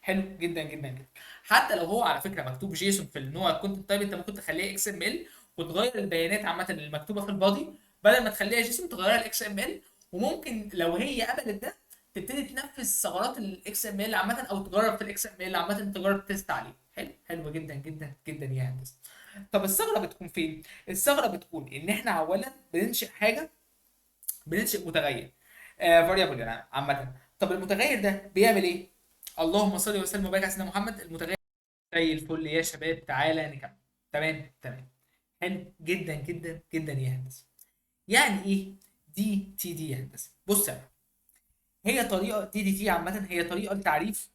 حلو جدا جدا جدا. حتى لو هو على فكرة مكتوب JSON في النوع ال content type، انت ممكن تخليها XML وتغير البيانات عامة اللي مكتوبة في ال body، بدل ما تخليها JSON تغيرها ل XML. وممكن لو هي قبلت ده تبتدي تنفذ ثغرات ال XML عامة، او تجرب في ال XML عامة، تجرب test عليه. حلو حلو جدا جدا جدا يا هندسة. طب الثغرة بتكون فين؟ الثغرة بتكون ان احنا اولا بننشئ حاجة، بننشئ متغير variable يعني عامة. طب المتغير ده بيعمل ايه؟ اللهم صل وسلم وبارك على سيدنا محمد. المتغير زي الفل يا شباب. تعالى نكمل. تمام تمام، حلو جدا جدا جدا يا هندسة. يعني ايه DTD يا هندسة؟ بص يا معلم، هي طريقه DTD عامة، هي طريقه لتعريف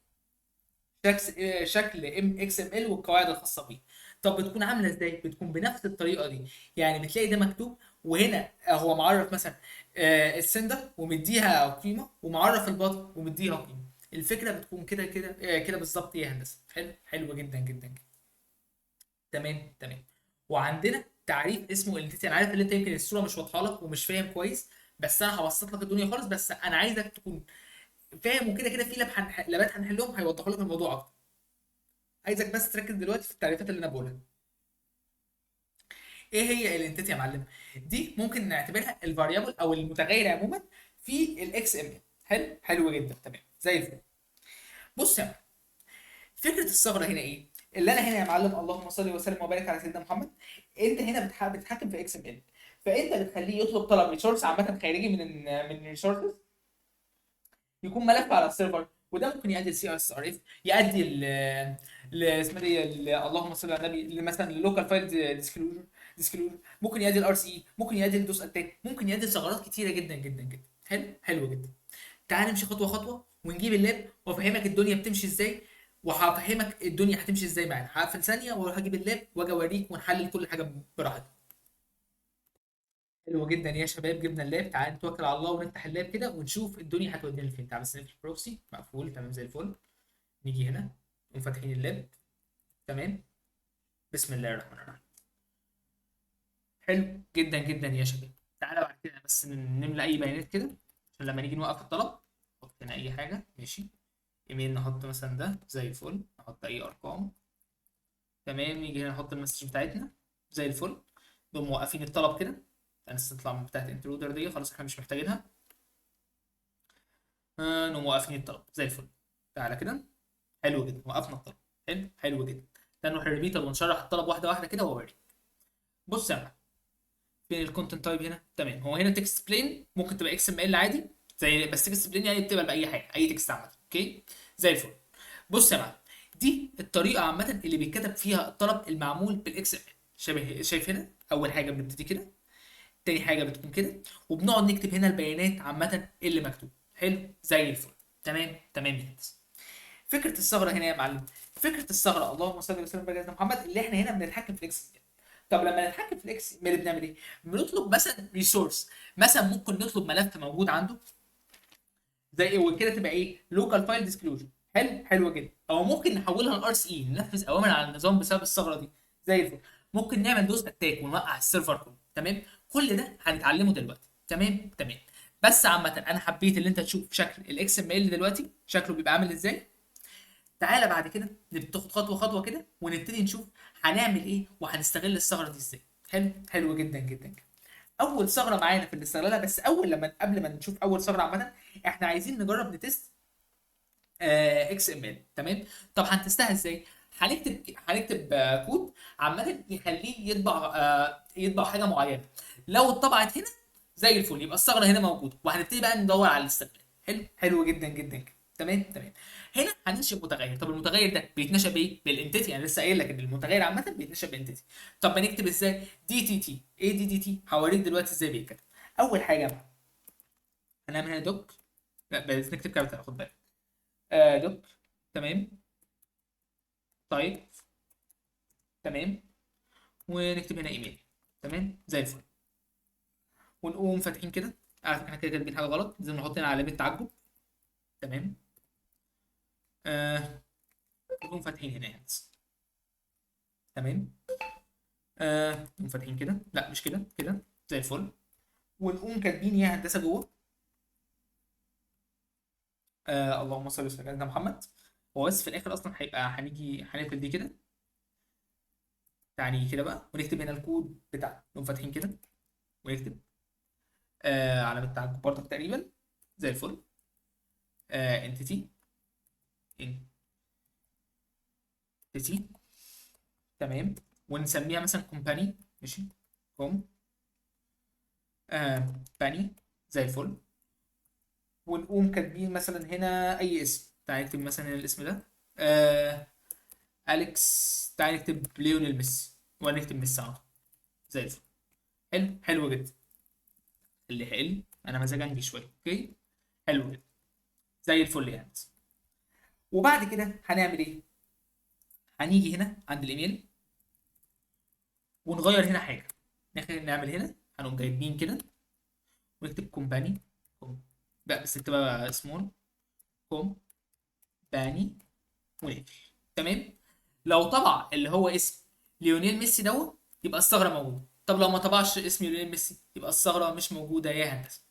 شكل XML والقواعد الخاصة بيه. طب بتكون عامله ازاي؟ بتكون بنفس الطريقة دي، يعني بتلاقي ده مكتوب، وهنا هو معرف مثلا ال sender ومديها قيمة، ومعرف ال body ومديها قيمة. الفكرة بتكون كده كده، كده بالظبط يا هندسة. حلو، حلو جدا جدا جدا. تمام تمام. وعندنا تعريف اسمه ال entity. انا عارف ان انت يمكن الصورة مش واضحة لك ومش فاهم كويس، بس انا هبسط لك الدنيا خالص، بس انا عايزك تكون فاهم، وكده كده في لابات هنحلهم هيوضحوا لك الموضوع اكتر. عايزك بس تركز دلوقتي في التعريفات اللي انا بقولها. ايه هي ال entity يا معلم؟ دي ممكن نعتبرها ال variable او المتغير عموما في ال XML. حلو، حلو جدا، تمام زي الفل. بص يا معلم، فكرة الثغرة هنا ايه؟ اللي انا هنا يا معلم، اللهم صل وسلم وبارك على سيدنا محمد، انت هنا بتتحكم في XML، فانت بتخليه يطلب طلب resource عامة خارجي من resources، يكون ملف على ال server، وده ممكن يؤدي ل CSRF، يؤدي ل اسمها ايه، اللهم صل على النبي، مثلا لل local file disclosure، ممكن يؤدي ال RCE، ممكن يؤدي ل DoS attack، ممكن يؤدي لثغرات كتيرة جدا جدا جدا. حلو، حلو جدا. تعال نمشي خطوة خطوة ونجيب ال lab وافهمك الدنيا بتمشي ازاي، وهفهمك الدنيا هتمشي ازاي معانا. هقفل ثانية واروح اجيب ال lab واجي اوريك ونحلل كل حاجة براحتنا. حلو جدا يا شباب، جبنا ال lab. تعال نتوكل على الله ونفتح ال lab كده ونشوف الدنيا هتودينا لفين. تعال بس نقفل ال proxy، مقفول تمام زي الفل. نيجي هنا نقوم فاتحين ال lab، تمام. بسم الله الرحمن الرحيم. حلو جدا جدا يا شباب. تعالى بعد كده بس نملى اي بيانات كده عشان لما نيجي نوقف الطلب نحط هنا اي حاجة، ماشي. ايميل نحط مثلا ده زي الفل، نحط اي ارقام، تمام. نيجي هنا نحط ال message بتاعتنا زي الفل، نقوم موقفين الطلب كده. بس نطلع من بتاعت intruder دي، خلاص احنا مش محتاجينها. نقوم موقفين الطلب زي الفل. تعالى كده، حلو جدا، وقفنا الطلب. حلو، حلو جدا. تعالى نروح ال repeater ونشرح الطلب واحدة واحدة كده واوريك. بص يا معلم، فين ال content type هنا؟ تمام، هو هنا text plain، ممكن تبقى XML عادي زي، بس text plain يعني بتقبل باي حاجة، اي text عامة. okay زي الفل. بص يا معلم، دي الطريقة عامة اللي بيتكتب فيها الطلب المعمول بال XML. شبه شايف هنا، اول حاجة بنبتدي كده، تاني حاجة بتكون كده، وبنقعد نكتب هنا البيانات عامة اللي مكتوب. حلو زي الفل، تمام تمام يا هندسة. فكرة الثغرة هنا يا معلم، فكرة الثغرة اللهم صل وسلم وبارك على سيدنا محمد، اللي احنا هنا بنتحكم في ال XML. طب لما نتحكم في ال XML بنعمل ايه؟ بنطلب مثلا resource، مثلا ممكن نطلب ملف موجود عنده زي ايه، وكده تبقى ايه؟ local file disclosure. حلو، حلو جدا. او ممكن نحولها ل RCE، ننفذ اوامر على النظام بسبب الثغرة دي زي الفل. ممكن نعمل DoS attack ونوقع ال server كله، تمام. كل ده هنتعلمه دلوقتي، تمام تمام. بس عامة انا حبيت ان انت تشوف شكل ال XML دلوقتي شكله بيبقى عامل ازاي. تعالى بعد كده ناخد خطوة خطوة كده ونبتدي نشوف هنعمل ايه وهنستغل الثغرة دي ازاي. حلو، حلو جدا جدا جدا. اول ثغره معانا في الاستغلالها، بس اول لما قبل ما نشوف اول ثغره عامة احنا عايزين نجرب ن test XML، تمام. طب هن test ها ازاي؟ هنكتب كود عامة يخليه يطبع حاجة معينة، لو اتطبعت هنا زي الفل يبقى الثغرة هنا موجودة، وهنبتدي بقى ندور على الاستغلال. حلو، حلو جدا جدا جدا، تمام تمام. هنا هننشئ متغير. طب المتغير ده بيتنشأ بايه؟ بال entity. انا لسه قايل لك ان المتغير عامة بيتنشأ ب entity. طب بنكتب ازاي؟ DTT. ايه DTT؟ هوريك دلوقتي ازاي بيتكتب. اول حاجة بقى هنعمل هنا doc، لا بس نكتب capital، خد بالك، doc، تمام، طيب تمام، ونكتب هنا ايميل، تمام زي الفل. ونقوم فاتحين كده. على فكرة احنا كده كاتبين حاجة غلط، لازم نحط هنا علامة تعجب، تمام. نقوم فاتحين هنا يعني. تمام. نقوم فاتحين كده، لا مش كده، كده زي الفل. ونقوم كاتبين يا هندسة جوه، اللهم صل وسلم على سيدنا محمد. هو بس في الاخر اصلا هيبقى هنقفل دي كده، تعالى كده بقى، ونكتب هنا الكود بتاعنا. نقوم فاتحين كده ونكتب علامة تعجب برضك تقريبا زي الفل. entity، entity، تمام. ونسميها مثلا company، ماشي، com، company زي الفل. ونقوم كاتبين مثلا هنا اي اسم، تعالى نكتب مثلا هنا الاسم ده، اليكس، تعالى نكتب ليونيل ميسي، ونكتب ميسي على طول زي الفل. حلو، حلو جدا. اللي هقل انا مزاجنجي شوية. okay حلو جدا زي الفل يعني. وبعد كده هنعمل ايه؟ هنيجي هنا عند الايميل ونغير هنا حاجة، نعمل هنا هنقوم جايبين كده ونكتب company، لا بس اكتبها small company ونقفل. تمام. لو طبع اللي هو اسم ليونيل ميسي دوت يبقى الثغرة موجودة. طب لو ما طبعش اسم ليونيل ميسي يبقى الثغرة مش موجودة يا هندسة.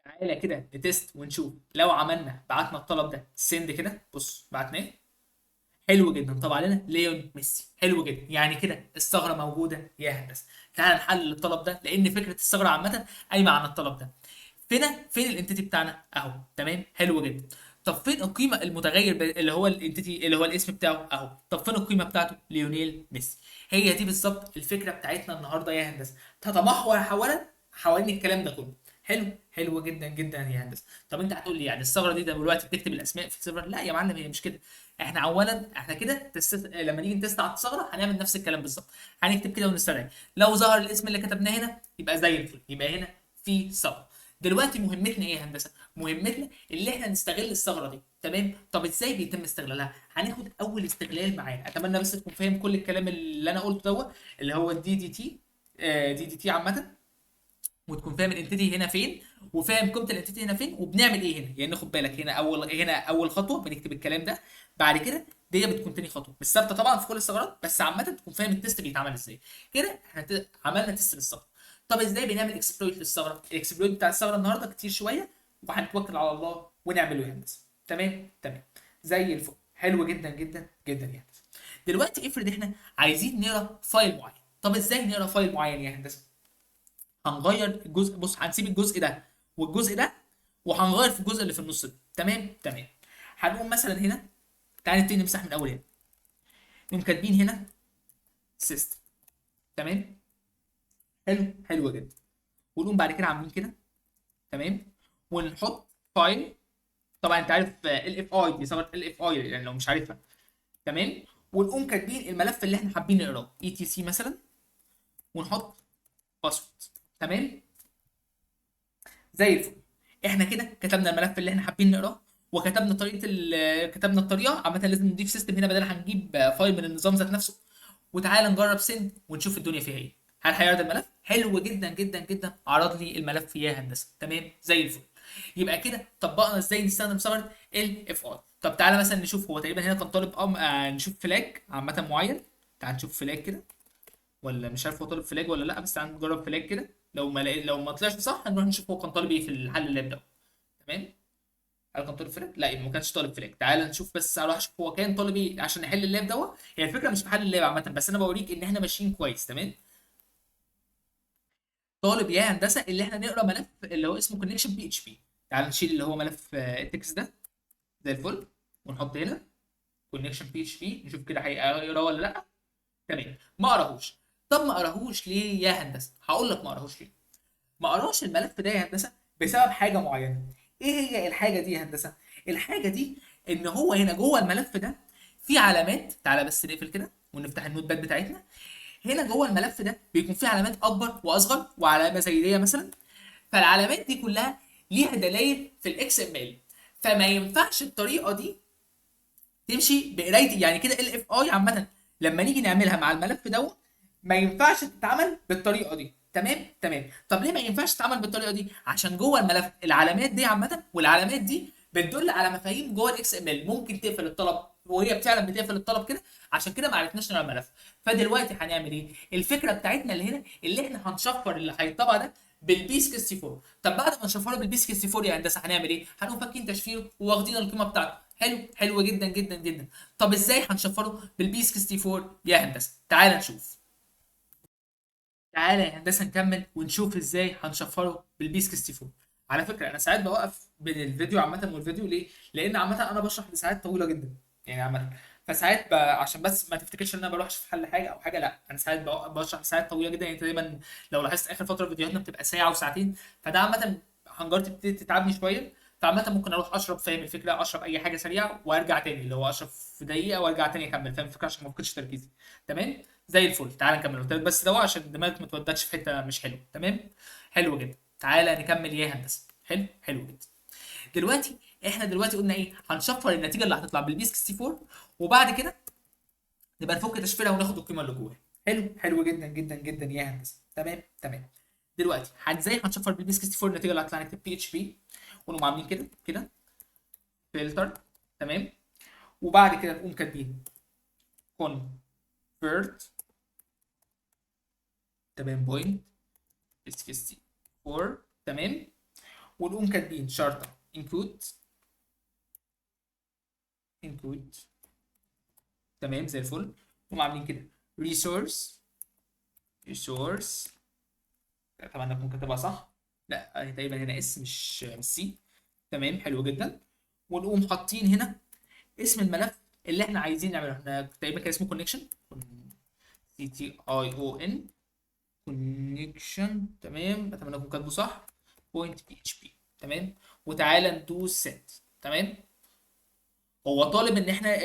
تعالى كده ن test ونشوف. لو عملنا بعتنا الطلب ده send كده، بص بعتناه حلو جدا، طبع لنا ليون ميسي، حلو جدا. يعني كده الثغرة موجودة يا هندسة. تعالى نحلل الطلب ده، لان فكرة الثغرة عامة قايمة عن الطلب ده. فين ال entity بتاعنا اهو، تمام حلو جدا. طب فين القيمة المتغير اللي هو ال entity اللي هو الاسم بتاعه اهو. طب فين القيمة بتاعته؟ ليونيل ميسي. هي دي بالظبط الفكرة بتاعتنا النهارده يا هندسة، تتمحور حوالين الكلام ده كله. حلو حلو جدا جدا يا هندسة. طب انت هتقول لي يعني الثغرة دي دلوقتي بتكتب الاسماء في ال server؟ لا يا معلم هي مش كده. احنا اولا احنا كده لما نيجي ن test على الثغرة هنعمل نفس الكلام بالظبط، هنكتب كده ونستدعي، لو ظهر الاسم اللي كتبناه هنا يبقى زي الفل، يبقى هنا في ثغره. دلوقتي مهمتنا ايه يا هندسة؟ مهمتنا اللي احنا نستغل الثغرة دي، تمام؟ طب ازاي بيتم استغلالها؟ هناخد اول استغلال معانا، اتمنى بس تكون فاهم كل الكلام اللي انا قلته دوت اللي هو ال DDT، DDT عامة، وتكون فاهم ال entity هنا فين، وفاهم قيمة ال entity هنا فين، وبنعمل ايه هنا. يعني خد بالك هنا اول خطوة بنكتب الكلام ده، بعد كده دي بتكون تاني خطوة، مش ثابتة طبعا في كل الثغرات، بس عامة تكون فاهم ال test بيتعمل ازاي. كده احنا عملنا test للثغره. طب ازاي بنعمل exploit للثغره؟ ال exploit بتاع الثغرة النهارده كتير شوية، وهنتوكل على الله ونعمله يا هندسة. تمام تمام زي الفل، حلو جدا جدا جدا يا هندسة. دلوقتي افرض احنا عايزين نقرا file معين، طب ازاي نقرا file معين يا هندسة؟ هنغير الجزء، بص هنسيب الجزء ده والجزء ده، وهنغير في الجزء اللي في النص ده. تمام تمام. هنقوم مثلا هنا، تعالى نبتدي نمسح من اول هنا، نقوم كاتبين هنا system. تمام حلو حلو جدا. ونقوم بعد كده عاملين كده، تمام، ونحط file. طبعا انت عارف ال FI دي ثغره ال FI يعني لو مش عارفها، تمام. ونقوم كاتبين الملف اللي احنا حابين نقراه etc مثلا، ونحط password. تمام زي الفل. احنا كده كتبنا الملف اللي احنا حابين نقراه، وكتبنا طريقه كتبنا الطريقة. عامة لازم نضيف system هنا، بدل هنجيب file من النظام ذات نفسه. وتعالى نجرب send ونشوف الدنيا فيها ايه. هل هيعرض الملف؟ حلو جدا جدا جدا، عرض لي الملف يا هندسة. تمام زي الفل. يبقى كده طبقنا ازاي نستخدم ثغره ال FI. طب تعالى مثلا نشوف، هو تقريبا هنا كان طالب نشوف flag عامة معين. تعالى نشوف flag كده، ولا مش عارف هو طالب flag ولا لا، بس تعالى نجرب flag كده. لو ما طلعش صح هنروح نشوف هو كان طالب ايه في الحل ال lab ده. تمام، هل كان طالب flag؟ لا ما كانش طالب flag. تعالى نشوف، بس اروح اشوف هو كان طالب ايه عشان نحل ال lab دوت. هي الفكرة مش في حل ال lab عامة، بس انا بوريك ان احنا ماشيين كويس. تمام، طالب يا هندسة اللي احنا نقرا ملف اللي هو اسمه connection PHP. تعال نشيل اللي هو ملف ال text ده زي الفل، ونحط هنا connection PHP، نشوف كده هيقراه ولا لا. تمام، ما قراهوش. طب ما قراهوش ليه يا هندسة؟ هقول لك ما قراهوش ليه. ما قراش الملف ده يا هندسة بسبب حاجة معينة. ايه هي الحاجة دي يا هندسة؟ الحاجة دي ان هو هنا جوه الملف ده في علامات. تعالى بس نقفل كده ونفتح ال Notepad بتاعتنا. هنا جوه الملف ده بيكون في علامات اكبر واصغر وعلامة زي دي مثلا، فالعلامات دي كلها ليها دلائل في ال XML، فما ينفعش الطريقة دي تمشي بقرايه. يعني كده ال FI عامة لما نيجي نعملها مع الملف دوت ما ينفعش تتعمل بالطريقة دي. تمام تمام. طب ليه ما ينفعش تتعمل بالطريقة دي؟ عشان جوه الملف العلامات دي عامة، والعلامات دي بتدل على مفاهيم جوه ال XML، ممكن تقفل الطلب، وهي فعلا بتقفل الطلب كده، عشان كده ما عرفناش نقرا الملف. فدلوقتي هنعمل ايه؟ الفكرة بتاعتنا اللي هنا اللي احنا هنشفر اللي هيطبع ده بال B 64. طب بعد ما نشفرة بال B 64 يا هندسة هنعمل ايه؟ هنقوم فاكين تشفيره وواخدين القيمة بتاعته. حلو حلو جدا جدا جدا. طب ازاي هنشفره بال B 64 يا هندسة؟ تعال نشوف. تعالى يا هندسة نكمل ونشوف ازاي هنشفره بال B 64. على فكرة انا ساعات بوقف بين الفيديو عامة والفيديو ليه؟ لان عامة انا بشرح لساعات طويلة جدا يعني عامة، فساعات عشان بس ما تفتكرش ان انا بروح اشوف حل حاجة او حاجة، لا انا ساعات بشرح لساعات طويلة جدا. يعني انت دايما لو لاحظت اخر فترة فيديوهاتنا بتبقى ساعة وساعتين، فده عامة حنجرتي بتبتدي تتعبني شوية، فعامه ممكن اروح اشرب، فاهم الفكرة، اشرب اي حاجة سريعة وارجع تاني، اللي هو اشرب في دقيقة وارجع تاني اكمل، فاهم الفكرة، عشان ما افقدش تركيزي. تمام؟ زي الفل. تعالى نكمل، قلت لك بس ده عشان دماغك ما تودكش في حتة مش حلوه. تمام، حلو جدا. تعالى نكمل يا هندسة. حلو، حلو جدا. دلوقتي احنا دلوقتي قلنا ايه؟ هنشفر النتيجة اللي هتطلع بال base 64، وبعد كده نبقى نفك تشفيرها وناخد القيمة اللي جواها. حلو، حلو جدا جدا جدا يا هندسة. تمام، تمام. دلوقتي ازاي هنشفر بال base 64 النتيجة اللي هتطلع؟ نكتب PHP ونقوم عاملين كده كده فلتر، تمام، وبعد كده نقوم كاتبين convert، تمام، point 64، تمام، ونقوم كاتبين شرطه encode، encode، تمام، زي الفل. نقوم عاملين كده resource، resource، اتمنى اكون كاتبها صح، لا تقريبا هنا S مش C، تمام، حلو جدا. ونقوم حاطين هنا اسم الملف اللي احنا عايزين نعمله، احنا تقريبا كان اسمه connection، C T I O N، connection، تمام، اتمنى اكون كاتبه صح، point PHP، تمام. وتعالى ندوس send، تمام. هو طالب ان احنا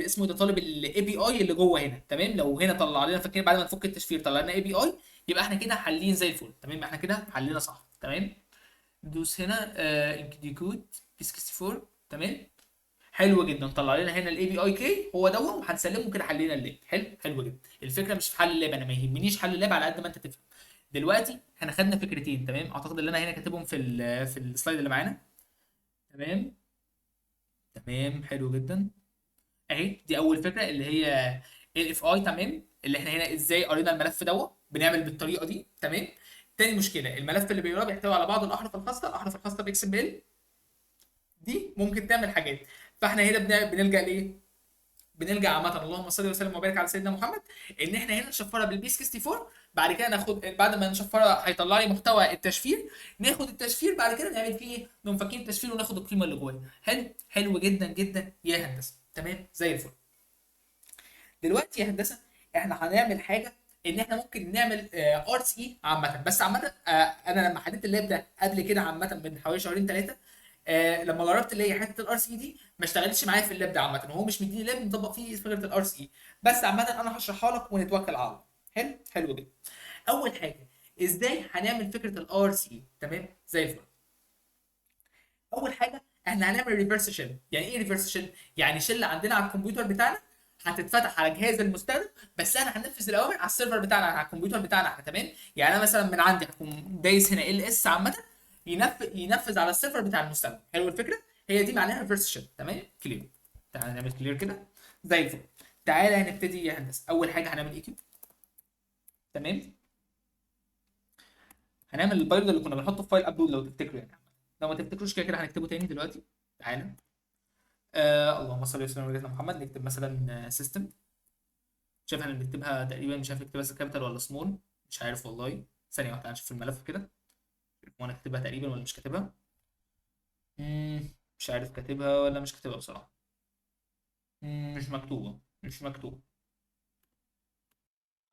اسمه ده طالب ال API اللي جوه هنا، تمام. لو هنا طلع لنا، فاكرين بعد ما نفك التشفير طلع لنا API، يبقى احنا كده حالين زي الفل، تمام، احنا كده حلينا صح، تمام. ندوس هنا decode 64، تمام، حلو جدا. طلع لنا هنا ال API key هو دوت، وهنسلمه كده حلينا ال lab. حلو، حلو جدا. الفكرة مش في حل ال lab، انا ما يهمنيش حل ال lab على قد ما انت تفهم. دلوقتي احنا خدنا فكرتين، تمام، اعتقد ان انا هنا كاتبهم في ال slide اللي معانا، تمام، تمام، حلو جدا. اهي دي اول فكرة اللي هي ال LFI، تمام، اللي احنا هنا ازاي قرينا الملف دوت، بنعمل بالطريقة دي، تمام. تاني مشكلة، الملف اللي بيقراه بيحتوي على بعض الاحرف الخاصة، الاحرف الخاصة ب XML دي ممكن تعمل حاجات، فاحنا هنا بنلجا لايه؟ بنلجا عامة، اللهم صل وسلم وبارك على سيدنا محمد، ان احنا هنا نشفرها بال base 64، بعد كده ناخد، بعد ما نشفرها هيطلع لي محتوى التشفير، ناخد التشفير بعد كده نعمل فيه ايه؟ نقوم فاكين التشفير وناخد القيمة اللي جواه. حلو، حلو جدا جدا يا هندسة، تمام، زي الفل. دلوقتي يا هندسة احنا هنعمل حاجة، ان احنا ممكن نعمل RCE عامة، بس عامة، انا لما حددت ال lab ده قبل كده عامة من حوالي شهرين 3، لما جربت اللي هي حتة ال RCE دي ما اشتغلتش معايا في ال lab ده عامة، وهو مش مديني lab نطبق فيه فكرة ال RCE، بس عامة انا هشرحها لك ونتوكل على الله. حلو، حلو جدا. اول حاجة ازاي هنعمل فكرة ال RCE، تمام، زي الفل. اول حاجة احنا هنعمل reverse shell. يعني ايه reverse shell؟ يعني shell عندنا على الكمبيوتر بتاعنا هتتفتح على جهاز المستخدم، بس انا هنفذ الاوامر على ال server بتاعنا، على الكمبيوتر بتاعنا احنا، تمام. يعني انا مثلا من عندي هكون دايس هنا ls عامة، ينفذ على ال server بتاع المستخدم. حلو الفكرة؟ هي دي معناها reverse shell، تمام. clear، تعالى نعمل clear كده زي الفل. تعالى هنبتدي يا هندسة. اول حاجة هنعمل ايه كده، تمام. هنعمل ال payload اللي كنا بنحطه في file upload لو تفتكروا، يعني لو ما تفتكروش كده كده هنكتبه تاني دلوقتي. تعالى، اللهم صل وسلم على سيدنا محمد. نكتب مثلا system، شايف احنا بنكتبها تقريبا، مش عارف نكتبها capital ولا small، مش عارف والله. ثانية واحدة هنشوف الملف كده، وانا كاتبها تقريبا ولا مش كاتبها. مش عارف كاتبها ولا مش كاتبها بصراحة. مش مكتوبة، مش مكتوبة.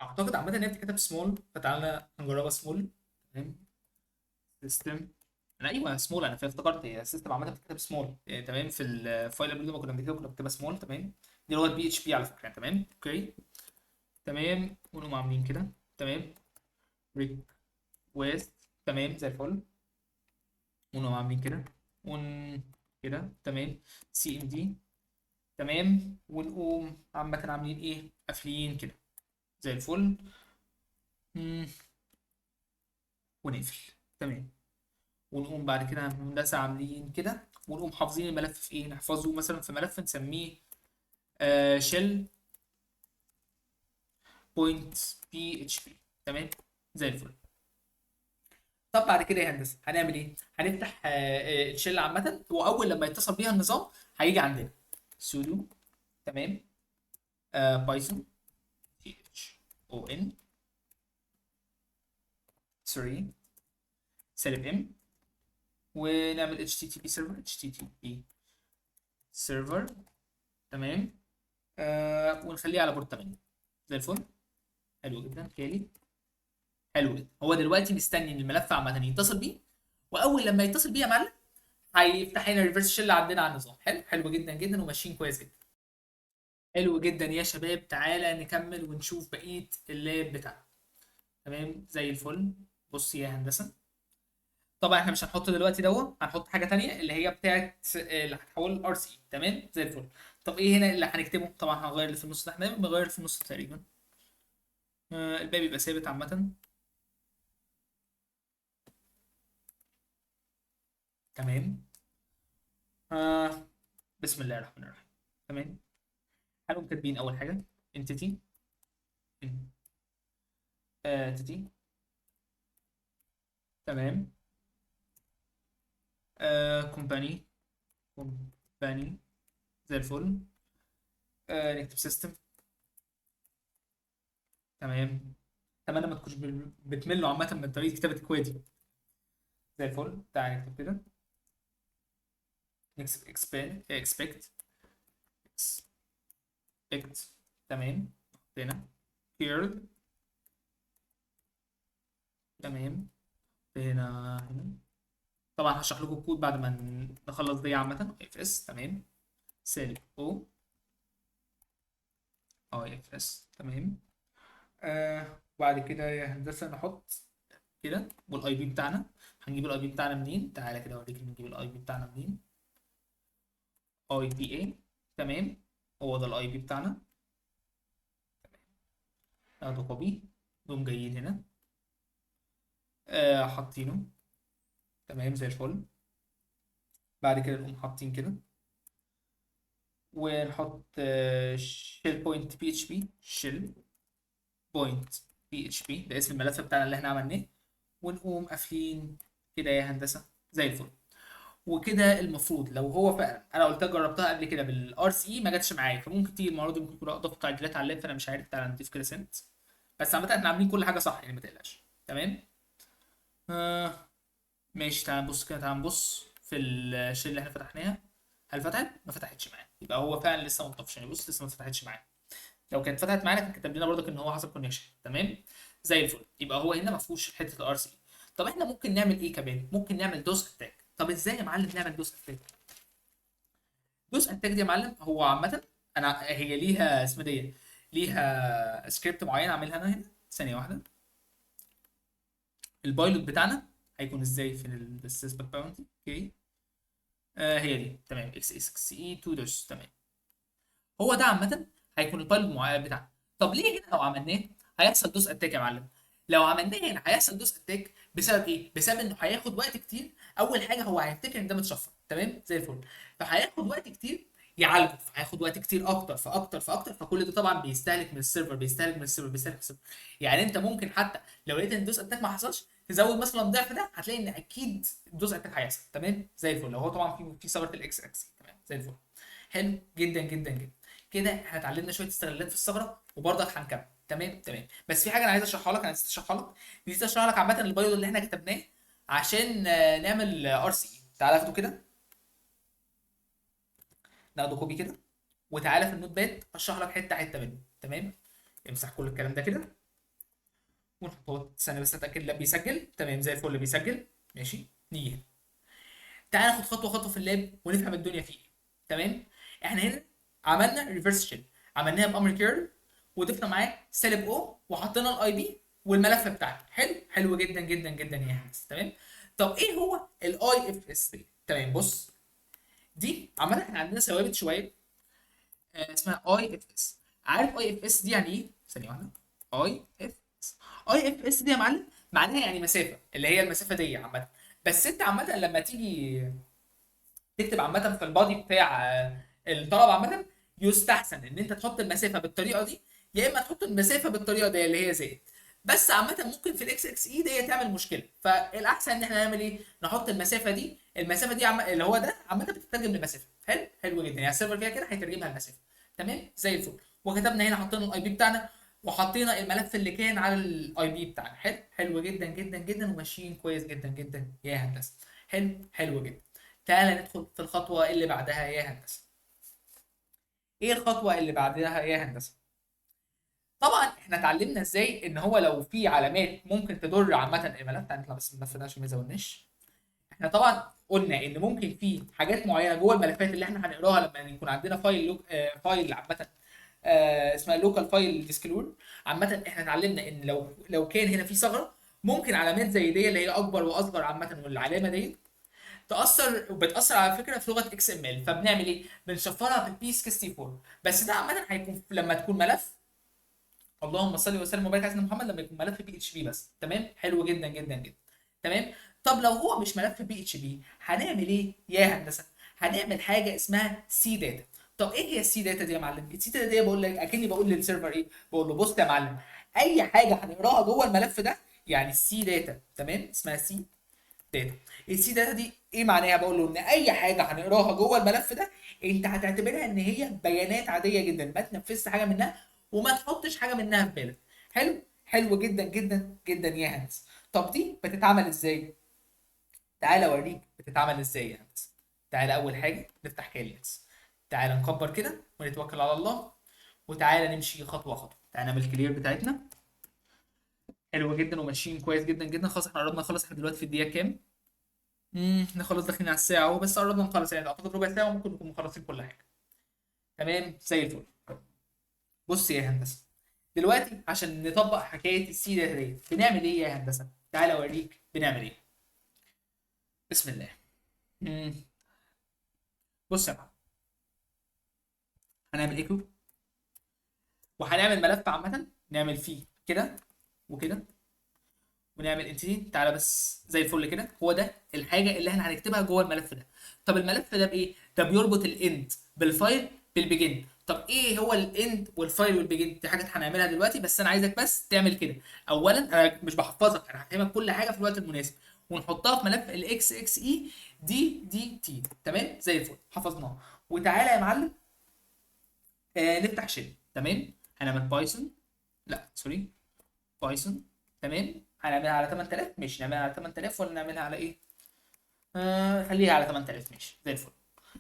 اعتقد عامة ان هي بتتكتب سمول، فتعالى نجربها سمول. تمام، system، انا ايوه سمول، انا افتكرت هي system عامة بتتكتب سمول، تمام. في ال file قبل ما كنا بنكتبها كنا بنكتبها سمول، تمام. دي لغة PHP على فكرة، تمام، okay، تمام. ونقوم عاملين كده، تمام، request، تمام، زي الفل. ونقوم عاملين كده ون كده، تمام، CMD، تمام. ونقوم عامة عاملين ايه؟ قافلين كده زي الفل. ونقفل، تمام. ونقوم بعد كده هندسة عاملين كده، ونقوم حافظين الملف في ايه؟ نحفظه مثلا في ملف نسميه shell point PHP، تمام، زي الفل. طب بعد كده يا هندسة هنعمل ايه؟ هنفتح ال shell عامة، واول لما يتصل بيها النظام هيجي عندنا sudo، تمام، python T H O N sorry سالب m، ونعمل HTTP server، HTTP server، تمام، ونخليه على port 8 زي الفل. حلو جدا، كالي، حلو جدا. هو دلوقتي مستني ان الملف عامة يتصل بيه، واول لما يتصل بيه يا معلم هيفتح لنا reverse shell عندنا على النظام. حلو، حلو جدا جدا، وماشيين كويس جدا. حلو جدا يا شباب، تعالى نكمل ونشوف بقية ال lab بتاعنا. تمام زي الفل. بص يا هندسة، طبعا احنا مش هنحط دلوقتي دوت، هنحط حاجة تانية اللي هي بتاعت اللي هتحول ال RCE. تمام زي الفل. طب ايه هنا اللي هنكتبه؟ طبعا هنغير اللي في النص ده، احنا دايما بنغير في النص تقريبا. الباقي بيبقى ثابت عامة. تمام. بسم الله الرحمن الرحيم. تمام، هنقوم كاتبين اول حاجة entity، entity. تمام. Company، company زي الفل. نكتب system. تمام، اتمنى ما تكونش بتملوا عامة من طريقة كتابة الكواد دي. زي الفل. تعالى نكتب كده نكتب expect، expect. تمام، هنا curl. تمام، هنا طبعا هشرح لكم الكود بعد ما نخلص دي عامة. IFS. تمام، سالب O IFS. تمام. وبعد كده يا هندسة نحط كده، وال IP بتاعنا هنجيب ال IP بتاعنا منين؟ تعالى كده اوريك نجيب ال IP بتاعنا منين. IP A. تمام، هو ده ال IP بتاعنا. ناخده copy، نقوم جايين هنا، حاطينه. تمام زي الفل. بعد كده نقوم حاطين كده ونحط shell point PHP، shell point PHP ده اسم الملف بتاعنا اللي احنا عملناه، ونقوم قافلين كده يا هندسة زي الفل. وكده المفروض لو هو فعلا، انا قلتها جربتها قبل كده بال RCE ما جاتش معايا، فممكن تيجي المرة دي، ممكن يكون اضافوا تعديلات على ال lab، فانا مش عارف. تعالى نضيف كده send، بس عامة احنا عاملين كل حاجة صح يعني، ما تقلقش. تمام. ماشي، تعالى نبص كده، تعالى نبص في ال shell اللي احنا فتحناها. هل فتحت؟ ما فتحتش معانا، يبقى هو فعلا لسه ما اتضافش يعني. بص لسه ما فتحتش معانا، لو كانت فتحت معانا كان كتب لنا برضك ان هو حصل connection. تمام زي الفل. يبقى هو هنا ما فيهوش حتة ال RCE. طب احنا ممكن نعمل ايه كمان؟ ممكن نعمل DoS attack. طب ازاي يا معلم نعمل DoS attack؟ DoS attack دي يا معلم هو عامة انا هي ليها اسم دي، ليها سكريبت معين اعملها انا هنا. ثانية واحدة، ال payload بتاعنا هيكون ازاي في ال sys bug bounty؟ okay، هي دي. تمام، XXE to DoS. تمام، هو ده عامة هيكون ال payload بتاعنا. طب ليه هنا لو عملناه هيحصل DoS attack يا معلم؟ لو عملناه هنا هيحصل DoS attack بسبب ايه؟ بسبب انه هياخد وقت كتير. اول حاجة هو هيفتكر ان ده متشفر. تمام زي الفل، فهياخد وقت كتير يعالجه، فهياخد وقت كتير اكتر فاكتر فاكتر، فكل ده طبعا بيستهلك من ال server، بيستهلك من ال server، بيستهلك من ال server. يعني انت ممكن حتى لو لقيت ان DoS attack ما حصلش تزود مثلا ضعف ده، هتلاقي ان اكيد DoS attack هيحصل. تمام زي الفل، لو هو طبعا في ثغره الاكس اكس. تمام زي الفل، حلو جدا جدا جدا. كده احنا اتعلمنا شوية استغلالات في الثغرة وبرضك هنكمل. تمام تمام. بس في حاجة انا عايز اشرحها لك، انا نسيت اشرحها لك، نسيت اشرح لك عامة ال payload اللي احنا كتبناه عشان نعمل RCE. تعالى اخده كده، ناخده copy كده، وتعالى في ال Notepad اشرح لك حتة حتة منه. تمام، امسح كل الكلام ده كده ونحطه. استنى بس اتاكد، لا بيسجل. تمام زي الفل بيسجل. ماشي، نيجي هنا، تعالى ناخد خطوة خطوة في ال lab ونفهم الدنيا فيه ايه. تمام، احنا هنا عملنا reverse shell، عملناها بامر curl وضفنا معاه سالب O وحطينا ال IP والملف بتاعنا. حلو، حلو جدا جدا جدا يا هندسة. تمام، طب ايه هو ال IFS دي؟ تمام، بص دي عامة احنا عندنا ثوابت شوية، اسمها IFS. عارف IFS دي يعني ايه؟ ثانية واحدة، IFS، IFS دي يا معلم معناها يعني مسافة، اللي هي المسافة دي عامة. بس انت عامة لما تيجي تكتب عامة في ال body بتاع الطلب عامة، يستحسن ان انت تحط المسافة بالطريقة دي، يا اما تحط المسافة بالطريقة دي اللي هي زائد. بس عامة ممكن في الاكس اكس اي دي تعمل مشكلة، فالاحسن ان احنا نعمل ايه؟ نحط المسافة دي، المسافة دي اللي هو ده عامة بتترجم لمسافة. حلو، حلو جدا. يعني ال server كده كده هيترجمها لمسافة. تمام زي الفل. وكتبنا هنا، حطينا ال IP بتاعنا وحطينا الملف اللي كان على ال IP بتاعنا. حلو، حلو جدا جدا جدا، وماشيين كويس جدا جدا يا هندسة. حلو، حلو جدا. تعالى ندخل في الخطوة اللي بعدها يا هندسة. ايه الخطوة اللي بعدها يا هندسة؟ طبعا احنا اتعلمنا ازاي ان هو لو في علامات ممكن تضر عامة الملف. تعالى نطلع بس الملف ده عشان ما يزودناش. احنا طبعا قلنا ان ممكن في حاجات معينة جوه الملفات اللي احنا هنقراها لما يكون عندنا file log، file عامة، اسمها local file disclosure. عامة احنا اتعلمنا ان لو كان هنا في ثغره، ممكن علامات زي دي اللي هي اكبر واصغر عامة، والعلامة دي تاثر، وبتاثر على فكرة في لغة XML. فبنعمل ايه؟ بنشفرها بال Base 64. بس ده عامة هيكون لما تكون ملف، اللهم صل وسلم وبارك على سيدنا محمد، لما يكون ملف PHP بس. تمام، حلو جدا جدا جدا. تمام. طب لو هو مش ملف PHP هنعمل ايه يا هندسة؟ هنعمل حاجة اسمها CDATA. طب ايه هي ال CDATA دي يا معلم؟ ال CDATA دي بقول لك اكني بقول لل server ايه؟ بقول له بص يا معلم، اي حاجة هنقراها جوه الملف ده، يعني ال CDATA، تمام، اسمها CDATA. ال CDATA دي ايه معناها؟ بقول له ان اي حاجة هنقراها جوه الملف ده انت هتعتبرها ان هي بيانات عادية جدا، ما تنفذش حاجة منها وما تحطش حاجة منها في بالك. حلو، حلو جدا جدا جدا يا هندسة. طب دي بتتعمل ازاي؟ تعالى اوريك بتتعمل ازاي يا هندسة. تعالى اول حاجة نفتح Kali Linux، تعالى نكبر كده ونتوكل على الله، وتعالى نمشي خطوة خطوة. تعالى نعمل clear بتاعتنا. حلو جدا وماشيين كويس جدا جدا. خلاص احنا قربنا نخلص، احنا دلوقتي في الدقيقة كام؟ احنا خلاص داخلين على الساعة اهو، بس قربنا نخلص، يعني اعتقد ربع ساعة وممكن نكون مخلصين كل حاجة. تمام زي الفل. بص يا هندسة، دلوقتي عشان نطبق حكاية ال CDATA ديت بنعمل ايه يا هندسة؟ تعالى اوريك بنعمل ايه. بسم الله. بص يا معلم، هنعمل ايكو وهنعمل ملف عامة نعمل فيه كده وكده ونعمل entity. تعالى بس زي الفل كده، هو ده الحاجة اللي احنا هنكتبها جوه الملف ده. طب الملف ده بايه؟ ده بيربط ال end بال file بال begin. طب ايه هو ال end وال file وال begin؟ دي حاجات هنعملها دلوقتي، بس انا عايزك بس تعمل كده. اولا انا مش بحفظك، انا هفهمك كل حاجة في الوقت المناسب، ونحطها في ملف الاكس اكس اي دي دي تي. تمام زي الفل، حفظناها. وتعالى يا معلم نفتح shell. تمام، هنعمل Python، لا sorry Python. تمام، هنعملها على 8000، ماشي. نعملها على 8000 ولا نعملها على ايه؟ خليها على 8000، ماشي زي الفل.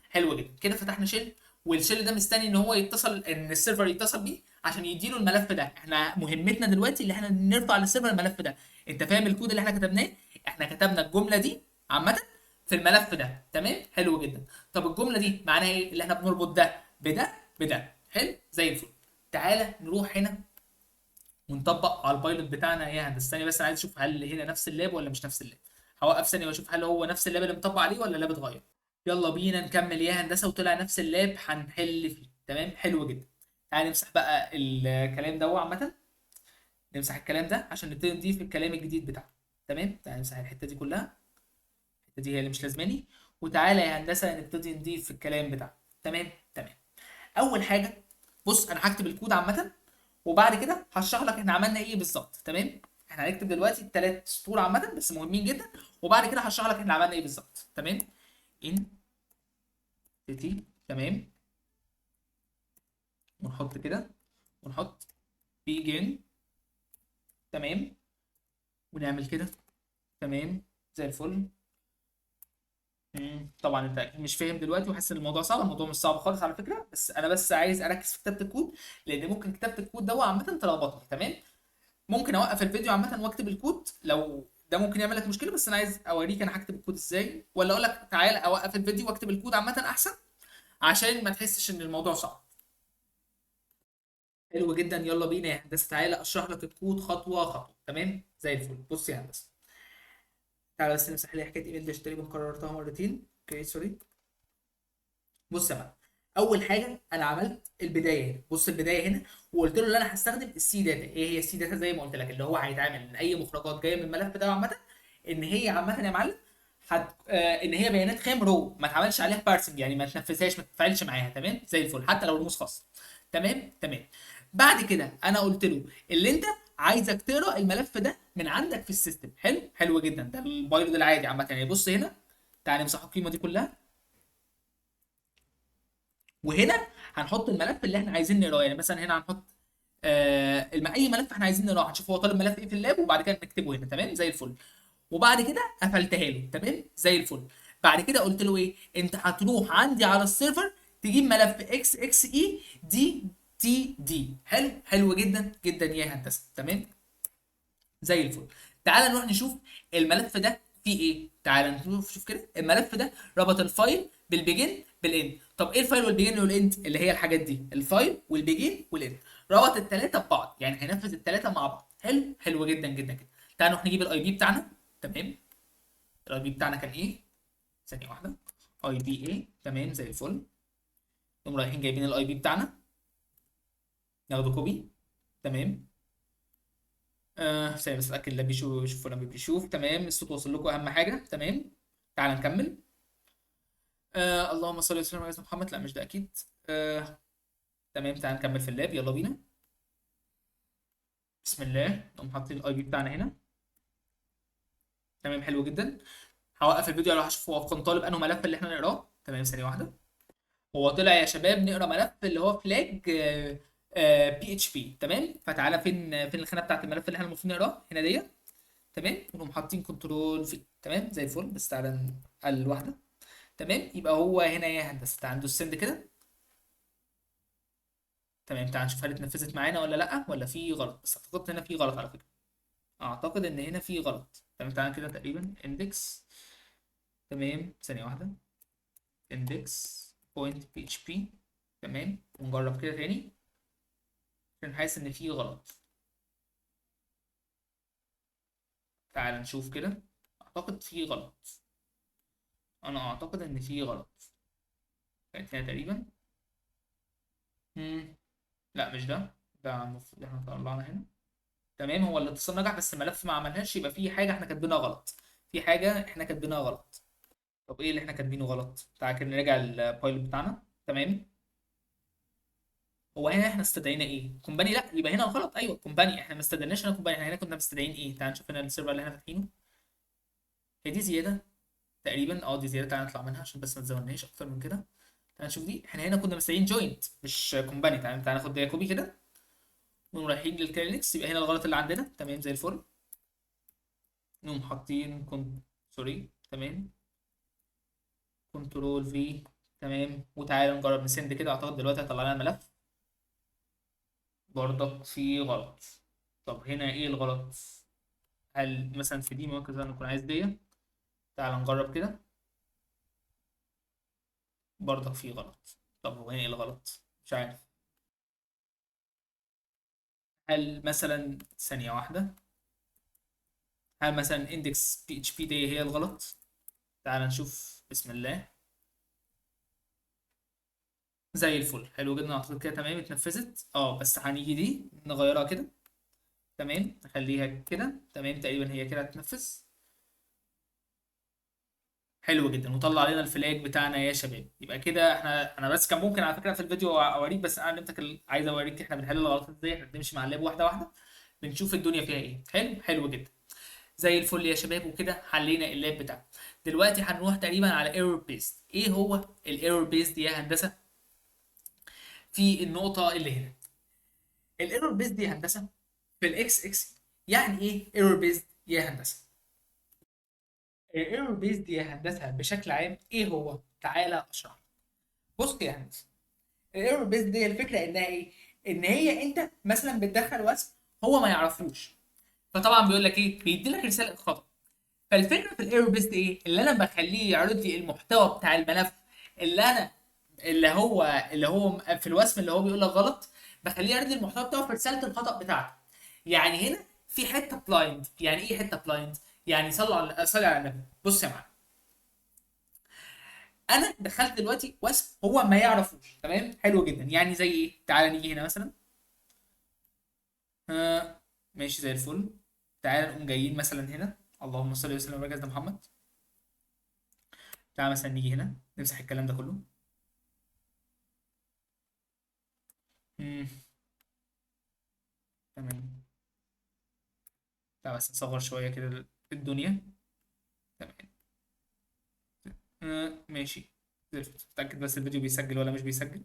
حلو جدا كده. فتحنا shell، وال shell ده مستني ان هو يتصل، ان ال server يتصل بيه عشان يديله الملف ده. احنا مهمتنا دلوقتي اللي احنا نرفع لل server الملف ده. انت فاهم الكود اللي احنا كتبناه؟ احنا كتبنا الجملة دي عامة في الملف ده. تمام، حلو جدا. طب الجملة دي معناها ايه؟ اللي احنا بنربط ده بده بده. حلو زي الفل. تعالى نروح هنا ونطبق على ال pilot بتاعنا يا هندسة. ثانية بس، انا عايز اشوف هل هنا نفس ال lab ولا مش نفس ال lab. هوقف ثانية واشوف هل هو نفس ال lab اللي مطبق عليه ولا ال lab اتغير. يلا بينا نكمل يا هندسة. وطلع نفس ال lab هنحل فيه. تمام، حلو جدا. تعالى نمسح بقى الكلام ده عامة، نمسح الكلام ده عشان نبتدي نضيف الكلام الجديد بتاعنا. تمام، تعالى نمسح الحتة دي كلها، الحتة دي هي اللي مش لازماني. وتعالى يا هندسة نبتدي نضيف الكلام بتاعنا. تمام تمام. اول حاجة بص، انا هكتب الكود عامة وبعد كده هشرح لك احنا عملنا ايه بالظبط. تمام، احنا هنكتب دلوقتي الثلاث سطور عامة بس مهمين جدا، وبعد كده هشرح لك احنا عملنا ايه بالظبط. تمام، entity. تمام، ونحط كده ونحط begin. تمام، ونعمل كده. تمام زي الفل. طبعا انت اكيد مش فاهم دلوقتي وحاسس ان الموضوع صعب. الموضوع مش صعب خالص على فكرة، بس انا بس عايز اركز في كتابه الكود، لان ممكن كتابه الكود ده عامة تلخبطني. تمام، ممكن اوقف الفيديو عامة واكتب الكود لو ده ممكن يعمل لك مشكلة، بس انا عايز اوريك انا هكتب الكود ازاي، ولا اقول لك تعالى اوقف الفيديو واكتب الكود عامة احسن عشان ما تحسش ان الموضوع صعب. حلو جدا، يلا بينا يا هندسة. تعالى اشرح لك الكود خطوة خطوة. تمام زي الفل. بص يا هندسة، تعالى بس نمسح لي حكاية email dash، تقريبا كررتها مرتين. okay sorry. بص يا معلم، اول حاجة انا عملت البداية هنا. بص البداية هنا، وقلت له ان انا هستخدم ال CDATA. ايه هي ال CDATA؟ زي ما قلت لك اللي هو هيتعامل ان اي مخرجات جاية من الملف ده عامة، ان هي عامة يا معلم ان هي بيانات خام raw، ما اتعملش عليها parsing، يعني ما تنفذهاش، ما تتفاعلش معاها. تمام زي الفل، حتى لو رموز خاصة. تمام تمام. بعد كده انا قلت له اللي انت عايزك تقرا الملف ده من عندك في ال system. حلو، حلو جدا. ده ال payload العادي عامة. يعني بص هنا، تعالى نمسح القيمة دي كلها، وهنا هنحط الملف اللي احنا عايزين نقراه. يعني مثلا هنا هنحط اي ملف احنا عايزين نقراه، هنشوف هو طالب ملف ايه في ال lab وبعد كده نكتبه هنا. تمام زي الفل. وبعد كده قفلتها له. تمام زي الفل. بعد كده قلت له ايه؟ انت هتروح عندي على ال server تجيب ملف اكس اكس اي دي تي دي. حلو، حلو جدا جدا يا هندسة. تمام زي الفل. تعال نروح نشوف الملف ده فيه ايه. تعال نشوف، شوف كده الملف ده ربط ال file بال begin بال end. طب ايه ال file وال begin وال end؟ اللي هي الحاجات دي، ال file وال begin وال end، ربط الثلاثة ببعض، يعني هينفذ الثلاثة مع بعض. حلو، حلو جدا جدا جدا. تعالوا نروح نجيب ال IP بتاعنا. تمام، ال IP بتاعنا كان ايه؟ ثانية واحدة، IP ايه. تمام زي الفل. نقوم رايحين جايبين ال IP بتاعنا، ناخده copy. تمام، ثانية بس اتاكد لا بيشوف ولا بيشوف. تمام، الصوت وصل لكم اهم حاجة. تمام، تعال نكمل. اللهم صل وسلم على سيدنا محمد. لا مش ده اكيد. تمام، تعال نكمل في ال lab، يلا بينا. بسم الله. نقوم حاطين ال IP بتاعنا هنا. تمام، حلو جدا. هوقف الفيديو اروح اشوف هو كان طالب انه ملف اللي احنا نقراه. تمام، ثانية واحدة. هو طلع يا شباب نقرا ملف اللي هو flag PHP. تمام، فتعالى فين الخانة بتاعت الملف اللي احنا المفروض نقراه؟ هنا ديت. تمام، ونقوم حاطين control V. تمام زي الفل، بس تعالى نقلل واحدة. تمام، يبقى هو هنا يا هندسة. تعالى ندوس send كده. تمام، تعالى نشوف هل اتنفذت معانا ولا لا، ولا في غلط. بس اعتقد هنا في غلط على فكرة، اعتقد ان هنا في غلط. تمام، تعالى كده تقريبا index. تمام، ثانية واحدة، index point php. تمام، ونجرب كده تاني عشان حاسس ان في غلط. تعال نشوف كده، اعتقد في غلط، انا اعتقد ان في غلط. كانت هنا تقريبا. لا مش ده، ده المفروض احنا طلعنا هنا. تمام، هو الاتصال نجح بس الملف ما عملهاش، يبقى في حاجة احنا كاتبينها غلط، في حاجة احنا كاتبينها غلط. طب ايه اللي احنا كاتبينه غلط؟ تعال كده نراجع ال pilot بتاعنا. تمام، هو هنا احنا استدعينا ايه؟ company؟ لا، يبقى هنا غلط. ايوه company، احنا ما استدعيناش هنا company، احنا هنا كنا مستدعين ايه؟ تعال نشوف هنا ال server اللي احنا فاتحينه. هي دي زيادة تقريبا، دي زيادة، تعال نطلع منها عشان بس ما تزودناش اكتر من كده. تعال نشوف دي، احنا هنا كنا مستدعين joint مش company. تعال ناخد دي copy كده ونقوم رايحين لل Kali Linux. يبقى هنا الغلط اللي عندنا. تمام زي الفل. نقوم حاطين sorry. تمام، control V. تمام، وتعالى نجرب ن send كده. اعتقد دلوقتي هيطلع لنا ملف برضك في غلط. طب هنا ايه الغلط؟ هل مثلا في دي ممكن انا اكون عايز دي؟ تعالى نجرب كده، برضك في غلط. طب هو هنا ايه الغلط؟ مش عارف. هل مثلا ثانية واحدة، هل مثلا index php دي هي الغلط؟ تعال نشوف. بسم الله. زي الفل، حلو جدا. اعتقد كده تمام اتنفذت. بس هنيجي دي نغيرها كده. تمام، نخليها كده. تمام، تقريبا هي كده هتنفذ. حلو جدا، وطلع علينا ال flag بتاعنا يا شباب. يبقى كده احنا، انا بس كان ممكن على فكرة في الفيديو اوريك، بس انا علمتك عايز اوريك احنا بنحل الغلطات ازاي، احنا بنمشي مع ال lab واحدة واحدة، بنشوف الدنيا فيها ايه. حلو، حلو جدا، زي الفل يا شباب. وكده حلينا ال lab بتاعنا. دلوقتي هنروح تقريبا على error based. ايه هو ال error based يا هندسة؟ في النقطة اللي هنا ال error based يا هندسة في الاكس اكس. يعني ايه error based يا هندسة؟ ال error based يا هندسة بشكل عام ايه هو؟ تعالى اشرح لك. بص يا هندسة، ال error based دي الفكرة انها ايه؟ ان هي انت مثلا بتدخل وصف هو ما يعرفوش، فطبعا بيقول لك ايه؟ بيدي لك رسالة خطا. فالفكرة في ال error based ايه؟ اللي انا بخليه يعرض لي المحتوى بتاع الملف اللي هو في الوسم اللي هو بيقول لك غلط، بخليه يعرض لي المحتوى بتاعه في رسالة الخطا بتاعته. يعني هنا في حتة blind. يعني ايه حتة blind؟ يعني صلي على النبي. بص يا معلم، انا دخلت دلوقتي وسم هو ما يعرفوش. تمام، حلو جدا. يعني زي ايه؟ تعالى نيجي هنا مثلا، ماشي زي الفل. تعالى نقوم جايين مثلا هنا، اللهم صل وسلم وبارك على محمد. تعالى مثلا نيجي هنا نمسح الكلام ده كله. تمام. تعالى بس نصغر شوية كده الدنيا. تمام. ماشي. اتأكد بس الفيديو بيسجل ولا مش بيسجل.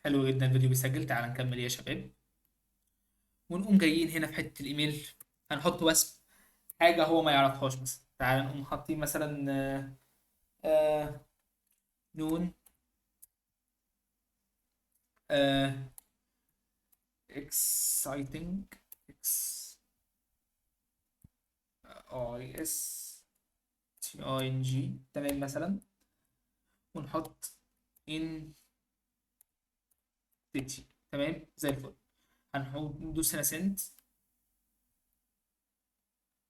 حلو جدا، الفيديو بيسجل. تعالى نكمل يا شباب. ونقوم جايين هنا في حتة الايميل، هنحط وسم حاجة هو ما يعرفهاش مثلا. تعالى نقوم حاطين مثلا، نون، exciting، X I S T I N G. تمام مثلا. ونحط entity. تمام زي الفل. هنحط ندوس هنا send.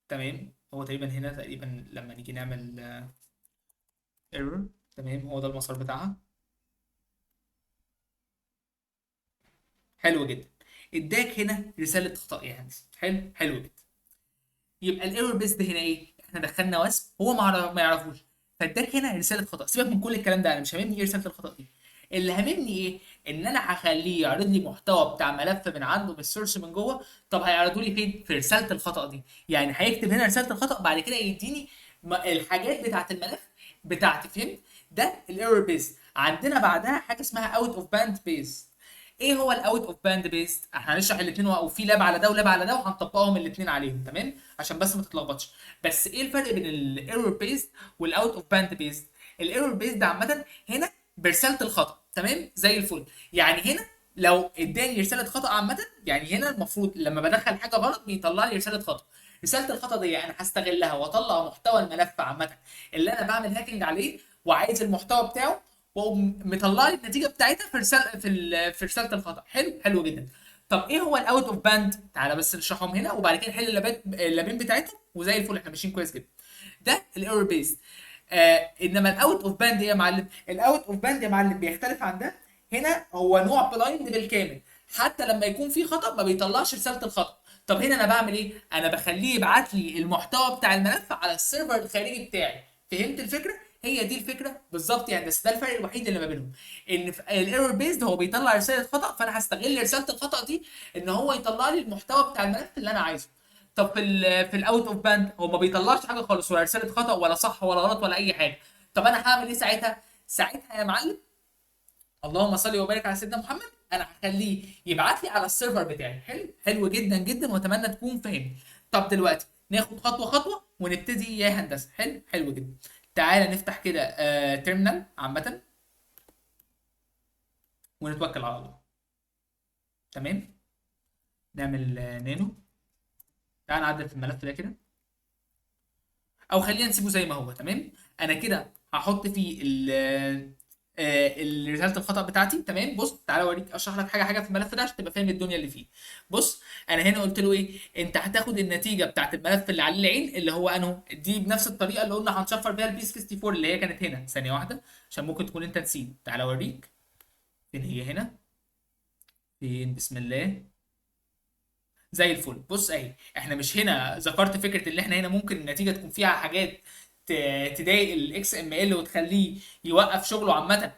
تمام، هو تقريبا هنا تقريبا لما نيجي نعمل error. تمام، هو ده المسار بتاعها. حلو جدا. اداك هنا رسالة خطا يا هندسة. حلو، حلو جدا. يبقى ال error based هنا ايه؟ احنا دخلنا وسم هو ما يعرفوش، فاداك هنا رسالة خطا. سيبك من كل الكلام ده، انا مش هاممني ايه رسالة الخطا دي. اللي هاممني ايه؟ ان انا هخليه يعرض لي محتوى بتاع ملف من عنده من ال source من جوه. طب هيعرضه لي فين؟ في رسالة الخطا دي. يعني هيكتب هنا رسالة الخطا، بعد كده يديني الحاجات بتاعه الملف بتاعتي. فهمت؟ ده ال error based. عندنا بعدها حاجة اسمها out of band based. ايه هو ال out of band based؟ احنا هنشرح الاثنين، وفي lab على ده و lab على ده، وهنطبقهم الاثنين عليهم. تمام، عشان بس ما تتلخبطش. بس ايه الفرق بين ال error based وال out of band based؟ ال error based عامة هنا برسالة الخطا. تمام زي الفل. يعني هنا لو اداني رسالة خطا عامة، يعني هنا المفروض لما بدخل حاجة غلط بيطلع لي رسالة خطا. رسالة الخطا دي انا هستغلها واطلع محتوى الملف عامة اللي انا بعمل hacking عليه وعايز المحتوى بتاعه، واقوم مطلع لي النتيجة بتاعتها في رسالة في رسالة الخطا. حلو، حلو جدا. طب ايه هو ال out of band؟ تعالى بس نشرحهم هنا وبعد كده نحل اللابين بتاعتهم وزي الفل، احنا ماشيين كويس جدا. ده ال error based. انما ال out of band ايه يا معلم؟ ال out of band يا معلم بيختلف عن ده. هنا هو نوع blind بالكامل، حتى لما يكون في خطا ما بيطلعش رسالة الخطا. طب هنا انا بعمل ايه؟ انا بخليه يبعت لي المحتوى بتاع الملف على ال server الخارجي بتاعي. فهمت الفكرة؟ هي دي الفكرة بالظبط يعني. بس ده الفرق الوحيد اللي ما بينهم، ان في ال error based هو بيطلع رسالة خطا، فانا هستغل رسالة الخطا دي ان هو يطلع لي المحتوى بتاع الملف اللي انا عايزه. طب في ال out of band هو ما بيطلعش حاجة خالص، ولا رسالة خطا ولا صح ولا غلط ولا اي حاجة. طب انا هعمل ايه ساعتها؟ ساعتها يا معلم، اللهم صل وبارك على سيدنا محمد، انا هخليه يبعت لي على ال server بتاعي. حلو، حلو جدا جدا، واتمنى تكون فاهمني. طب دلوقتي ناخد خطوة خطوة ونبتدي يا هندسة. حلو، حلو جدا. تعالى نفتح كده terminal عامة ونتوكل على الله. تمام، نعمل نانو. تعالى نعدل في الملف ده كده، او خلينا نسيبه زي ما هو. تمام، انا كده هحط فيه الرسالة الخطا بتاعتي. تمام، بص تعالى اوريك، اشرح لك حاجة حاجة في الملف ده عشان تبقى فاهم الدنيا اللي فيه. بص انا هنا قلت له ايه؟ انت هتاخد النتيجة بتاعت الملف اللي عليه العين اللي هو انه دي، بنفس الطريقة اللي قلنا هنشفر بيها ال base 64 اللي هي كانت هنا. ثانية واحدة عشان ممكن تكون انت نسيت. تعالى اوريك فين هي. هنا فين؟ بسم الله، زي الفل. بص اهي، احنا مش هنا ذكرت فكرة ان احنا هنا ممكن النتيجة تكون فيها حاجات تضايق ال XML وتخليه يوقف شغله عامة،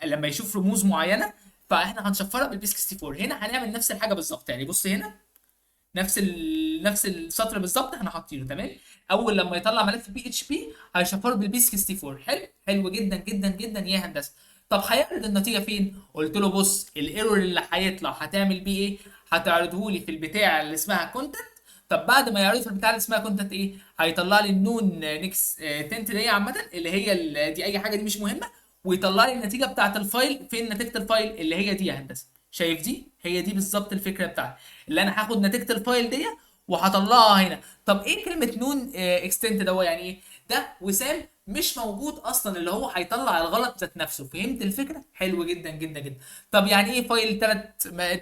لما يشوف رموز معينة، فاحنا هنشفرها بال base 64. هنا هنعمل نفس الحاجة بالظبط. يعني بص هنا نفس السطر بالظبط احنا حاطينه. تمام، اول لما يطلع ملف PHP هيشفره بال base 64. حلو، حلو جدا جدا جدا يا هندسة. طب هيعرض النتيجة فين؟ قلت له بص ال error اللي هيطلع هتعمل بيه ايه؟ هتعرضه لي في البتاع اللي اسمها content. طب بعد ما يعرضه في البتاع اللي اسمها content ايه؟ هيطلع لي ال non extent دي عامة اللي هي دي، اي حاجة دي مش مهمة، ويطلع لي النتيجة بتاعت ال file. فين نتيجة ال file؟ اللي هي دي يا هندسة. شايف دي؟ هي دي بالظبط الفكرة بتاعتي، اللي انا هاخد نتيجة ال file دي وهطلعها هنا. طب ايه كلمة non extent ده؟ هو يعني ايه؟ ده وسام مش موجود اصلا، اللي هو هيطلع الغلط ذات نفسه. فهمت الفكرة؟ حلو جدا جدا جدا. طب يعني ايه file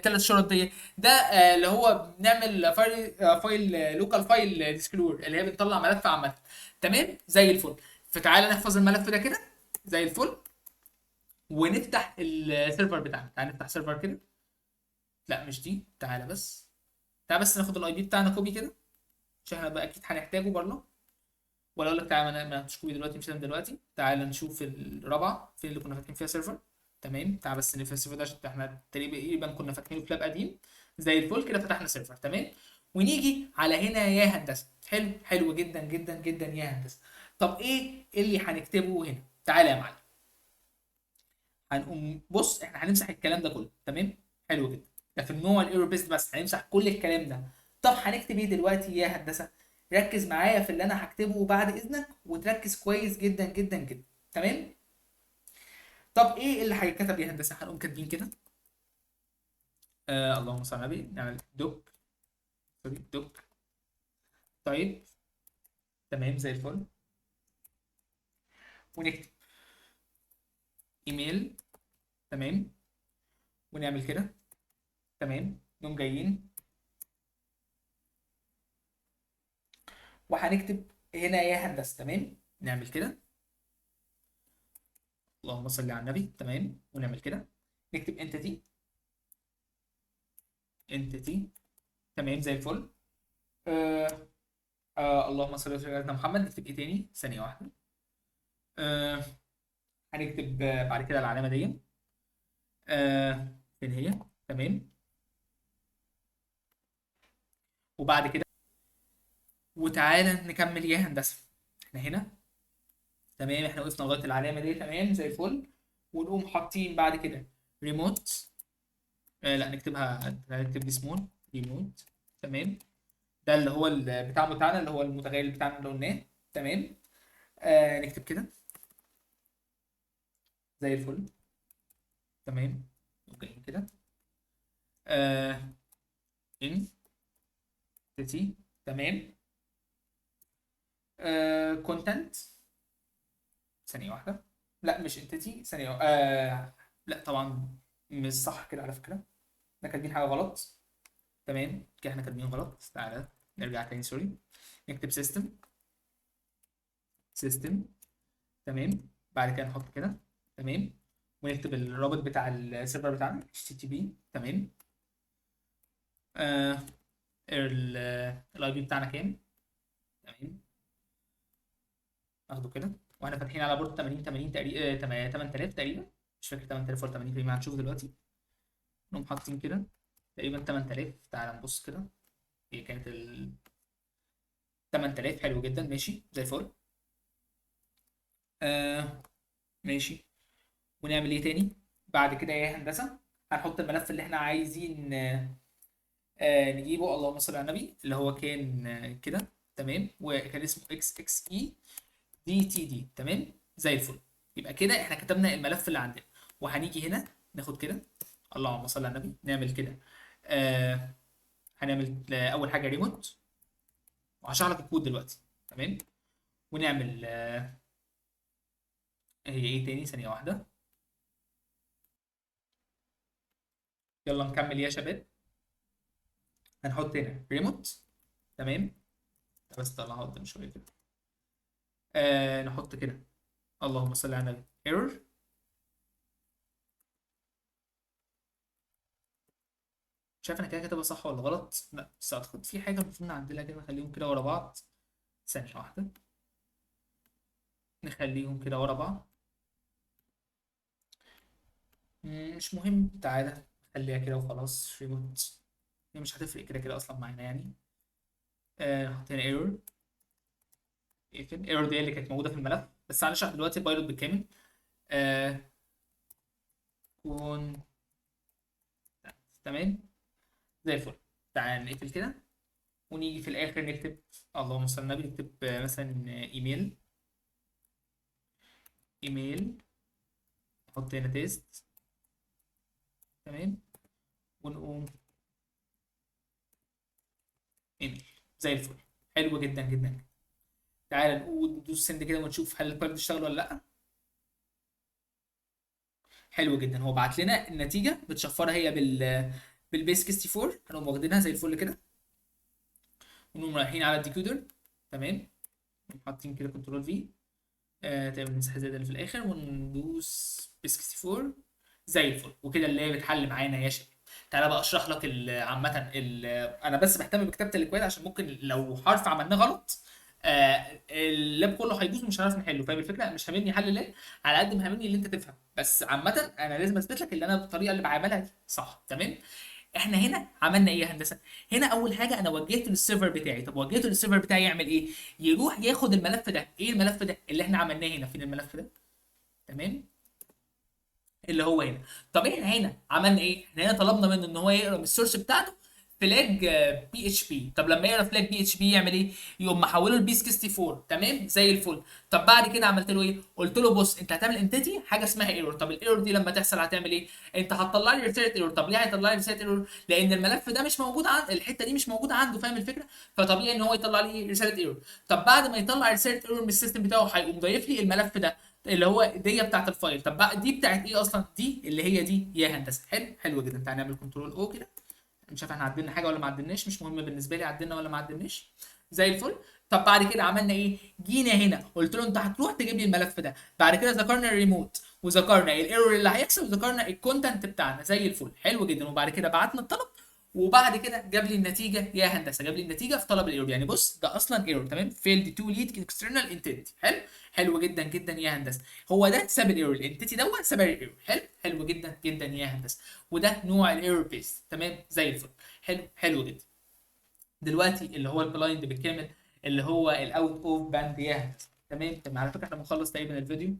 تلات شرط دي؟ ده اللي هو بنعمل file local file descriptor اللي هي بنطلع ملف عامة. تمام زي الفل. فتعالى نحفظ الملف ده كده زي الفل ونفتح ال server بتاعنا. تعالى نفتح server كده. لا مش دي، تعالى بس، تعالى بس ناخد ال IP بتاعنا copy كده عشان احنا بقى اكيد هنحتاجه برضه. ولا اقول لك تعالى ما ناخدش copy دلوقتي، مش لازم دلوقتي. تعالى نشوف الرابعة فين اللي كنا فاتحين فيها server. تمام، تعالى بس نقفل ال server ده عشان احنا تقريبا كنا فاتحينه في lab قديم. زي الفل كده فتحنا server. تمام، ونيجي على هنا يا هندسة. حلو، حلو جدا جدا جدا يا هندسة. طب ايه اللي هنكتبه هنا؟ تعالى يا معلم، هنقوم بص احنا هنمسح الكلام ده كله. تمام، حلو جدا. ده في النوع ال error based بس هنمسح كل الكلام ده. طب هنكتب ايه دلوقتي يا هندسة؟ ركز معايا في اللي انا هكتبه بعد اذنك، وتركز كويس جدا جدا جدا. تمام، طب ايه اللي هيتكتب يا هندسة؟ هنقوم كاتبين كده، اللهم صل على النبي، نعمل doc، sorry doc. طيب تمام زي الفل. ونكتب ايميل، تمام، ونعمل كده، تمام. نقوم جايين وهنكتب هنا يا هندسة، تمام، نعمل كده، اللهم صل على النبي، تمام، ونعمل كده، نكتب entity، entity، تمام زي الفل. اللهم صل على سيدنا محمد. نكتب ايه تاني؟ ثانية واحدة. هنكتب بعد كده العلامة دي، فين هي؟ تمام، وبعد كده وتعالى نكمل يا هندسة. احنا هنا تمام، احنا وقفنا لغاية العلامة دي، تمام زي الفل. ونقوم حاطين بعد كده ريموت، لا نكتبها، نكتب دي small remote، تمام، ده اللي هو بتاع بتاعنا اللي هو المتغير بتاعنا اللي قلناه، تمام. نكتب كده زي الفل، تمام، okay كده، entity، تمام، content، ثانية واحدة، لا مش entity، ثانية لا طبعا مش صح كده على فكرة، احنا كاتبين حاجة غلط، تمام كده احنا كاتبين غلط. تعالى نرجع تاني، sorry، نكتب system، system، تمام، بعد كده نحط كده، تمام، ونكتب الرابط بتاع ال server بتاعنا HTTP، تمام، ال IP بتاعنا كام، تمام، ناخده كده، واحنا فاتحين على port 80 80 تقريبا، 8000 تقريبا، مش فاكر 8000 ولا 80، ما هنشوف دلوقتي. نقوم حاطين كده تقريبا 8000، تعالى نبص كده، هي كانت ال 8000، حلو جدا، ماشي زي الفل. ماشي، ونعمل ايه تاني بعد كده يا هندسة؟ هنحط الملف اللي احنا عايزين، نجيبه، اللهم صل على النبي، اللي هو كان، كده، تمام، وكان اسمه اكس اكس اي دي تي دي، تمام زي الفل. يبقى كده احنا كتبنا الملف اللي عندنا، وهنيجي هنا ناخد كده، اللهم صل على النبي، نعمل كده، هنعمل اول حاجة ريموت، وهشرح لك الكود دلوقتي، تمام، ونعمل، هي ايه تاني؟ ثانية واحدة، يلا نكمل يا شباب. هنحط هنا ريموت، تمام، بس طلعها قدام شوية كده، نحط كده، اللهم صل على النبي، error، مش عارف انا كده كاتبها صح ولا غلط، لا بس اعتقد في حاجة المفروض نعدلها كده، نخليهم كده ورا بعض، ثانية واحدة، نخليهم كده ورا بعض، مش مهم، تعالى خليها كده وخلاص، ريموت هي مش هتفرق كده كده اصلا معانا يعني. نحط هنا error، اقفل error دي اللي كانت موجودة في الملف، بس هنشرح دلوقتي ال payload بالكامل. كون تمام زي الفل. تعالى نقفل كده، ونيجي في الاخر نكتب اللهم صل على النبي، نكتب مثلا ايميل، ايميل، نحط هنا test، تمام، ونقوم ايميل زي الفل، حلو جدا جدا. تعالى نقول ندوس send كده ونشوف هل ال payload اشتغل ولا لا. حلو جدا، هو بعت لنا النتيجة متشفره هي بال base 64، هنقوم واخدينها زي الفل كده، ونقوم رايحين على ال decoder، تمام، حاطين كده control V، تمام، نمسح الزيادة اللي في الاخر وندوس base 64 زي الفل، وكده اللي هي بتحل معانا يا شباب. تعالى بقى اشرح لك عامة انا بس بهتم بكتابه الاكواد عشان ممكن لو حرف عملناه غلط، ال lab كله هيبوظ ومش هنعرف نحله، فاهم الفكرة؟ مش هاممني حل ال lab على قد ما هاممني اللي انت تفهم، بس عامة انا لازم اثبت لك ان انا بالطريقة اللي بعملها دي صح، تمام؟ احنا هنا عملنا ايه يا هندسة؟ هنا اول حاجة انا وجهته لل server بتاعي، طب وجهته لل server بتاعي يعمل ايه؟ يروح ياخد الملف ده، ايه الملف ده اللي احنا عملناه هنا؟ فين الملف ده؟ تمام؟ اللي هو هنا. طب احنا هنا عملنا ايه؟ احنا هنا طلبنا منه ان هو يقرا من ال source بتاعته flag PHP. طب لما يقرا flag PHP يعمل ايه؟ يقوم محوله ل base 64، تمام؟ زي الفل. طب بعد كده عملت له ايه؟ قلت له بص انت هتعمل entity حاجة اسمها error. طب ال error دي لما تحصل هتعمل ايه؟ انت هتطلع لي رسالة error. طب ليه هيطلع لي رسالة error؟ لان الملف ده مش موجود عند الحتة دي، مش موجودة عنده، فاهم الفكرة؟ فطبيعي ان هو يطلع لي رسالة error. طب بعد ما يطلع رسالة error من ال system بتاعه هيقوم ضايف لي الملف ده. اللي هو دي بتاعت ال file. طب بقى دي بتاعت ايه اصلا؟ دي اللي هي دي يا هندسة. حلو، حلو جدا. تعالى نعمل control O كده، مش عارف احنا عدلنا حاجة ولا ما عدلناش، مش مهم بالنسبة لي عدلنا ولا ما عدلناش، زي الفل. طب بعد كده عملنا ايه؟ جينا هنا قلت له انت هتروح تجيب لي الملف ده، بعد كده ذكرنا الريموت وذكرنا ال error اللي هيحصل وذكرنا ال content بتاعنا، زي الفل، حلو جدا. وبعد كده بعتنا الطلب، وبعد كده جاب لي النتيجة يا هندسة، جاب لي النتيجة في طلب ال error. يعني بص ده اصلا error، تمام، failed to read external entity. حلو، حلو جدا جدا يا هندسة. هو ده ساب ال error، ال entity دوت ساب ال error. حلو، حلو جدا جدا يا هندسة. وده نوع ال error based، تمام، زي الفل، حلو، حلو جدا. دلوقتي اللي هو ال blind بالكامل اللي هو ال out of band يا هندسة، تمام تمام. على فكرة احنا بنخلص تقريبا الفيديو،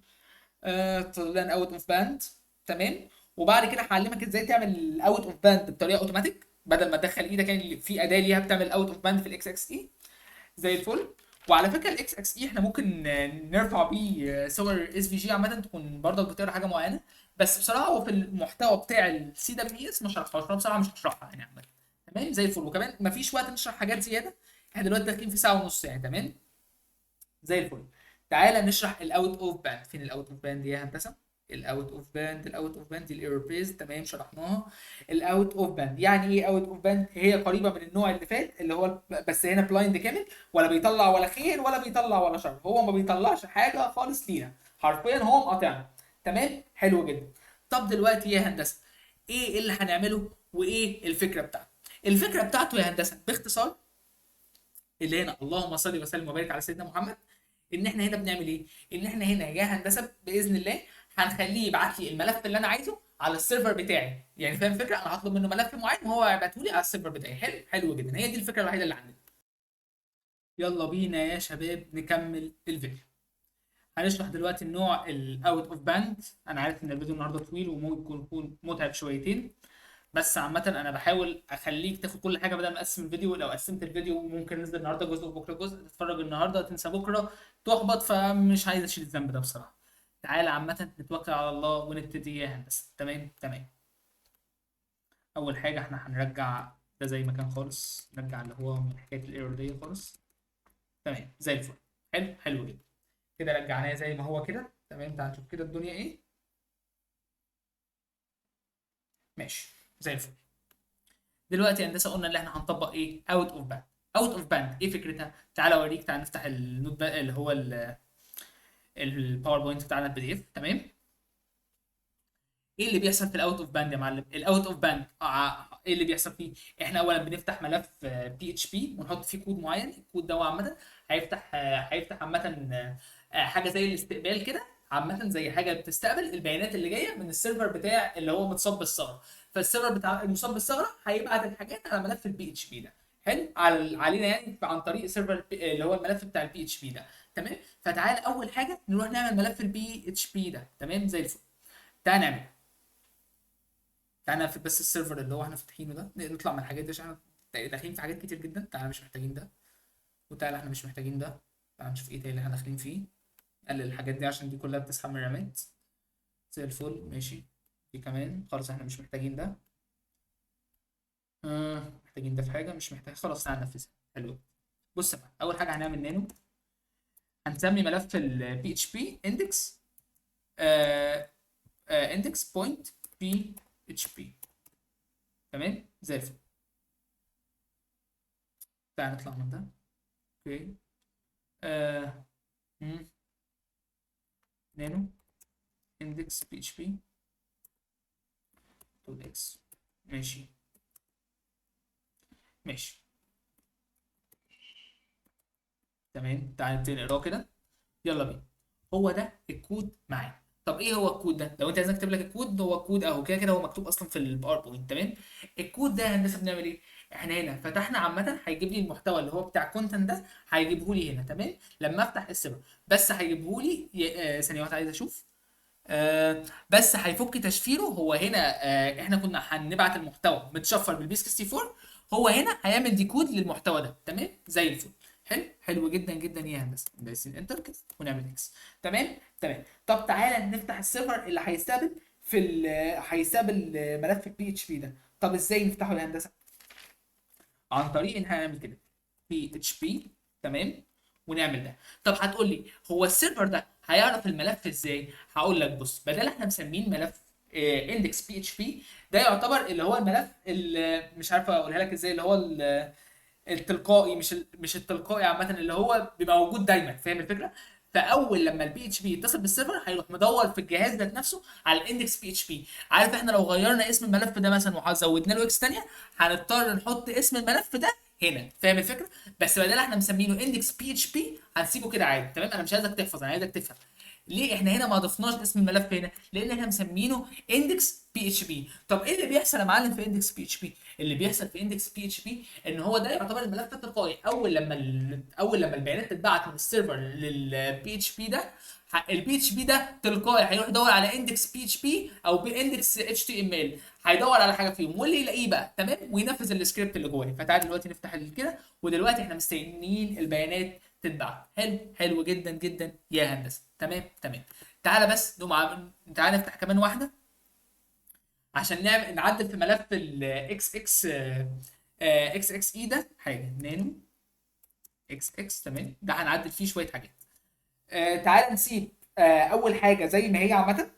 طلعنا out of band، تمام. وبعد كده هعلمك ازاي تعمل ال out of band بطريقة اوتوماتيك، بدل ما تدخل ايدك، يعني في اداه ليها بتعمل out of band في ال XXE، زي الفل. وعلى فكرة ال XXE احنا ممكن نرفع بيه صور SVG عامة، تكون برضك بتقرا حاجة معينة، بس بصراحة هو في المحتوى بتاع ال CWE ما شرحهاش، انا بصراحة مش هشرحها يعني عامة، تمام، زي الفل. وكمان مفيش وقت نشرح حاجات زيادة، احنا دلوقتي داخلين في ساعة ونص يعني، تمام، زي الفل. تعالى نشرح ال out of band. فين ال out of band يا هندسة؟ ال out of band، ال out of band ال error based، تمام، شرحناها. ال out of band يعني ايه out of band؟ هي قريبه من النوع اللي فات اللي هو بس هنا blind كامل، ولا بيطلع ولا خير ولا بيطلع ولا شر، هو ما بيطلعش حاجة خالص لينا، حرفيا هو مقاطعنا، تمام، حلو جدا. طب دلوقتي يا هندسة ايه اللي هنعمله وايه الفكرة بتاعته؟ الفكرة بتاعته يا هندسة باختصار اللي هنا، اللهم صل وسلم وبارك على سيدنا محمد، ان احنا هنا بنعمل ايه؟ ان احنا هنا يا هندسة باذن الله هنخليه يبعت لي الملف اللي انا عايزه على ال server بتاعي، يعني فاهم الفكرة؟ انا هطلب منه ملف معين وهو هيبعته لي على ال server بتاعي. حلو، حلو جدا. هي دي الفكرة الوحيدة اللي عندنا. يلا بينا يا شباب نكمل الفيديو. هنشرح دلوقتي النوع ال out of band. انا عارف ان الفيديو النهارده طويل وممكن يكون متعب شويتين، بس عامة انا بحاول اخليك تاخد كل حاجة بدل ما اقسم الفيديو. لو قسمت الفيديو ممكن ننزل النهارده جزء وبكره جزء، تتفرج النهارده تنسى بكره تحبط، فمش عايز اشيل الذنب ده بصراحة. تعالى عامة نتوكل على الله ونبتدي يا هندسة. تمام تمام. اول حاجة احنا هنرجع ده زي ما كان خالص، نرجع اللي هو من حكاية ال error دي خالص، تمام، زي الفل، حلو، حلو جدا كده. رجعناه زي ما هو كده، تمام. تعال نشوف كده الدنيا ايه. ماشي زي الفل. دلوقتي يا هندسة قلنا ان احنا هنطبق ايه؟ out of band. out of band ايه فكرتها؟ تعالى اوريك. تعالى نفتح ال note بقى اللي هو ال PowerPoint بتاعنا ال PDF، تمام. ايه اللي بيحصل في ال out of band يا معلم؟ ال out of band ايه اللي بيحصل فيه؟ احنا اولا بنفتح ملف PHP ونحط فيه كود معين. الكود ده عامة هيفتح عامة حاجة زي الاستقبال كده، عامة زي حاجة بتستقبل البيانات اللي جاية من ال server بتاع اللي هو متصاب بالثغره. فال server بتاع المصاب بالثغره هيبعت الحاجات على ملف ال PHP ده، حلو، علينا يعني عن طريق server اللي هو الملف بتاع ال PHP ده، تمام. فتعال اول حاجة نروح نعمل ملف ال PHP ده، تمام، زي الفل. تعال نعمل، تعال نقفل بس ال server اللي هو احنا فاتحينه ده، نطلع من الحاجات دي عشان احنا داخلين في حاجات كتير جدا. تعالى مش محتاجين ده، وتعالى احنا مش محتاجين ده. تعالى نشوف ايه تاني اللي احنا داخلين فيه. نقلل الحاجات دي عشان دي كلها بتسحب من الرامات، زي الفل، ماشي. دي كمان خلاص احنا مش محتاجين ده، محتاجين ده في حاجة مش محتاج، خلاص تعالى ننفذها. حلو. بص بقى، اول حاجة هنعمل نانو، هنسمي ملف ال PHP index، index point PHP، تمام، زي الفل. تعالى نطلع من ده، okay. nano index PHP dot x، ماشي ماشي تمام. تعالى نبتدي نقراه كده، يلا بينا. هو ده الكود معانا. طب ايه هو الكود ده؟ لو انت عايز اكتب لك الكود، هو الكود اهو كده كده هو مكتوب اصلا في ال PowerPoint، تمام. الكود ده يا هندسة بنعمل ايه؟ احنا هنا فتحنا عامة هيجيب لي المحتوى اللي هو بتاع content ده، هيجيبه لي هنا، تمام. لما افتح ال server بس هيجيبه لي ثانية واحدة عايز اشوف، بس هيفك تشفيره. هو هنا، احنا كنا هنبعت المحتوى متشفر بال base 64، هو هنا هيعمل decode للمحتوى ده، تمام، زي الفل. حلو، حلو جدا جدا يا هندسة. دايسين enter كده ونعمل X، تمام تمام. طب تعالى نفتح ال server اللي هيستقبل في هيستقبل ملف ال PHP ده. طب ازاي نفتحه يا هندسة؟ عن طريق ان احنا هنعمل كده PHP، تمام، ونعمل ده. طب هتقول لي هو ال server ده هيعرف الملف ازاي؟ هقول لك بص، بدل احنا مسمين ملف index PHP، ده يعتبر اللي هو الملف اللي مش عارف اقولها لك ازاي، اللي هو التلقائي، مش التلقائي عامة، اللي هو بيبقى موجود دايما، فاهم الفكرة؟ فاول لما ال PHP يتصل بال server هيروح مدور في الجهاز ذات نفسه على ال index PHP. عارف احنا لو غيرنا اسم الملف ده مثلا وزودنا له x ثانية هنضطر نحط اسم الملف ده هنا، فاهم الفكرة؟ بس بدل احنا مسمينه index PHP هنسيبه كده عادي، تمام؟ انا مش عايزك تحفظ، انا عايزك تفهم. ليه احنا هنا ما ضفناش اسم الملف هنا؟ لان احنا مسمينه index PHP. طب ايه اللي بيحصل يا معلم في index PHP؟ اللي بيحصل في index PHP ان هو ده يعتبر الملف التلقائي، اول لما البيانات تتبعت من ال server لل PHP ده، ال PHP ده تلقائي هيروح يدور على index PHP او بي index HTML، هيدور على حاجة فيهم واللي يلاقيه بقى، تمام، وينفذ السكريبت اللي جواه. فتعال دلوقتي نفتح كده، ودلوقتي احنا مستنيين البيانات تتبعت. حلو، حلو جدا جدا يا هندسة، تمام تمام. تعالى بس نقوم تعالى نفتح كمان واحدة عشان نعدل في ملف ال اكس اكس، اكس اكس اي ده حاجة نانو اكس اكس، تمام. ده هنعدل فيه شوية حاجات. تعالى نسيب، اول حاجة زي ما هي عامة،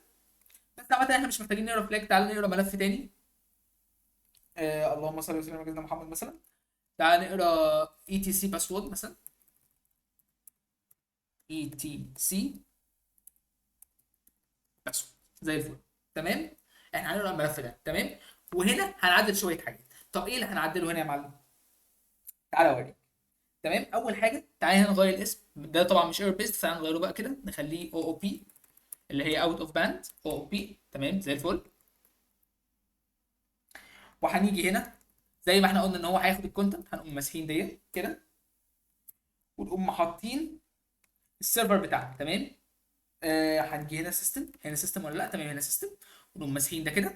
بس عامة احنا مش محتاجين نقرا flag. تعالى نقرا ملف تاني. اللهم صل وسلم على سيدنا محمد مثلا. تعالى نقرا etc password مثلا، etc password زي الفل، تمام. احنا هنقرا الملف ده، تمام، وهنا هنعدل شوية حاجات. طب ايه اللي هنعدله هنا يا معلم؟ تعالى اوريك، تمام. اول حاجة تعالى هنا نغير الاسم ده، طبعا مش error based، تعالى نغيره بقى كده نخليه OOB اللي هي out of band OOB، تمام زي الفل. وهنيجي هنا زي ما احنا قلنا ان هو هياخد ال content، هنقوم ماسحين دي كده ونقوم حاطين ال server بتاعنا، تمام. هنجي هنا system، هنا system ولا لا؟ تمام هنا system، ونقوم ماسحين ده كده.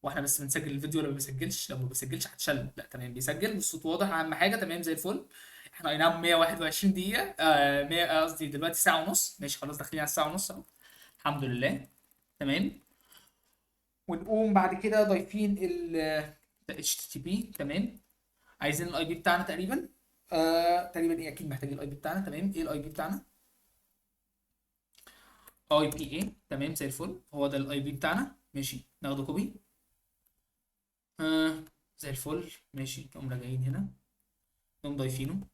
واحنا بس بنسجل الفيديو ولا ما بيسجلش؟ لو ما بيسجلش هتشل. لا تمام بيسجل والصوت واضح، اهم حاجة، تمام زي الفل. احنا اي نعم 121 دقيقة، 100، قصدي دلوقتي ساعة ونص، ماشي خلاص داخلين على الساعة ونص اهو، الحمد لله، تمام. ونقوم بعد كده ضايفين ال HTTP، تمام. عايزين ال IP بتاعنا تقريبا، تقريبا ايه، اكيد محتاجين ال IP بتاعنا، تمام. ايه ال IP بتاعنا؟ IP ايه، تمام زي الفل، هو ده ال IP بتاعنا، ماشي. ناخده copy، زي الفل، ماشي. نقوم راجعين هنا نقوم ضايفينه.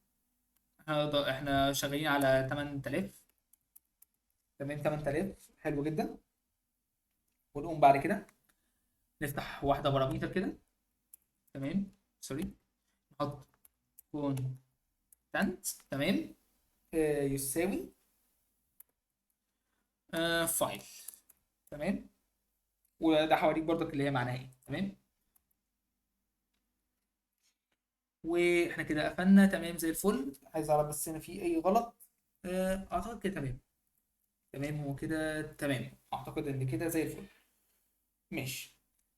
احنا شغالين على 8000، تمام 8000، حلو جدا. ونقوم بعد كده نفتح واحدة parameter كده، تمام، sorry، نحط content، تمام، يساوي، file، تمام. وده هوريك برضك اللي هي معناها ايه، تمام. واحنا كده قفلنا، تمام زي الفل. عايز اعرف بس هنا في اي غلط، اعتقد كده تمام، تمام هو كده تمام، اعتقد ان كده زي الفل، ماشي.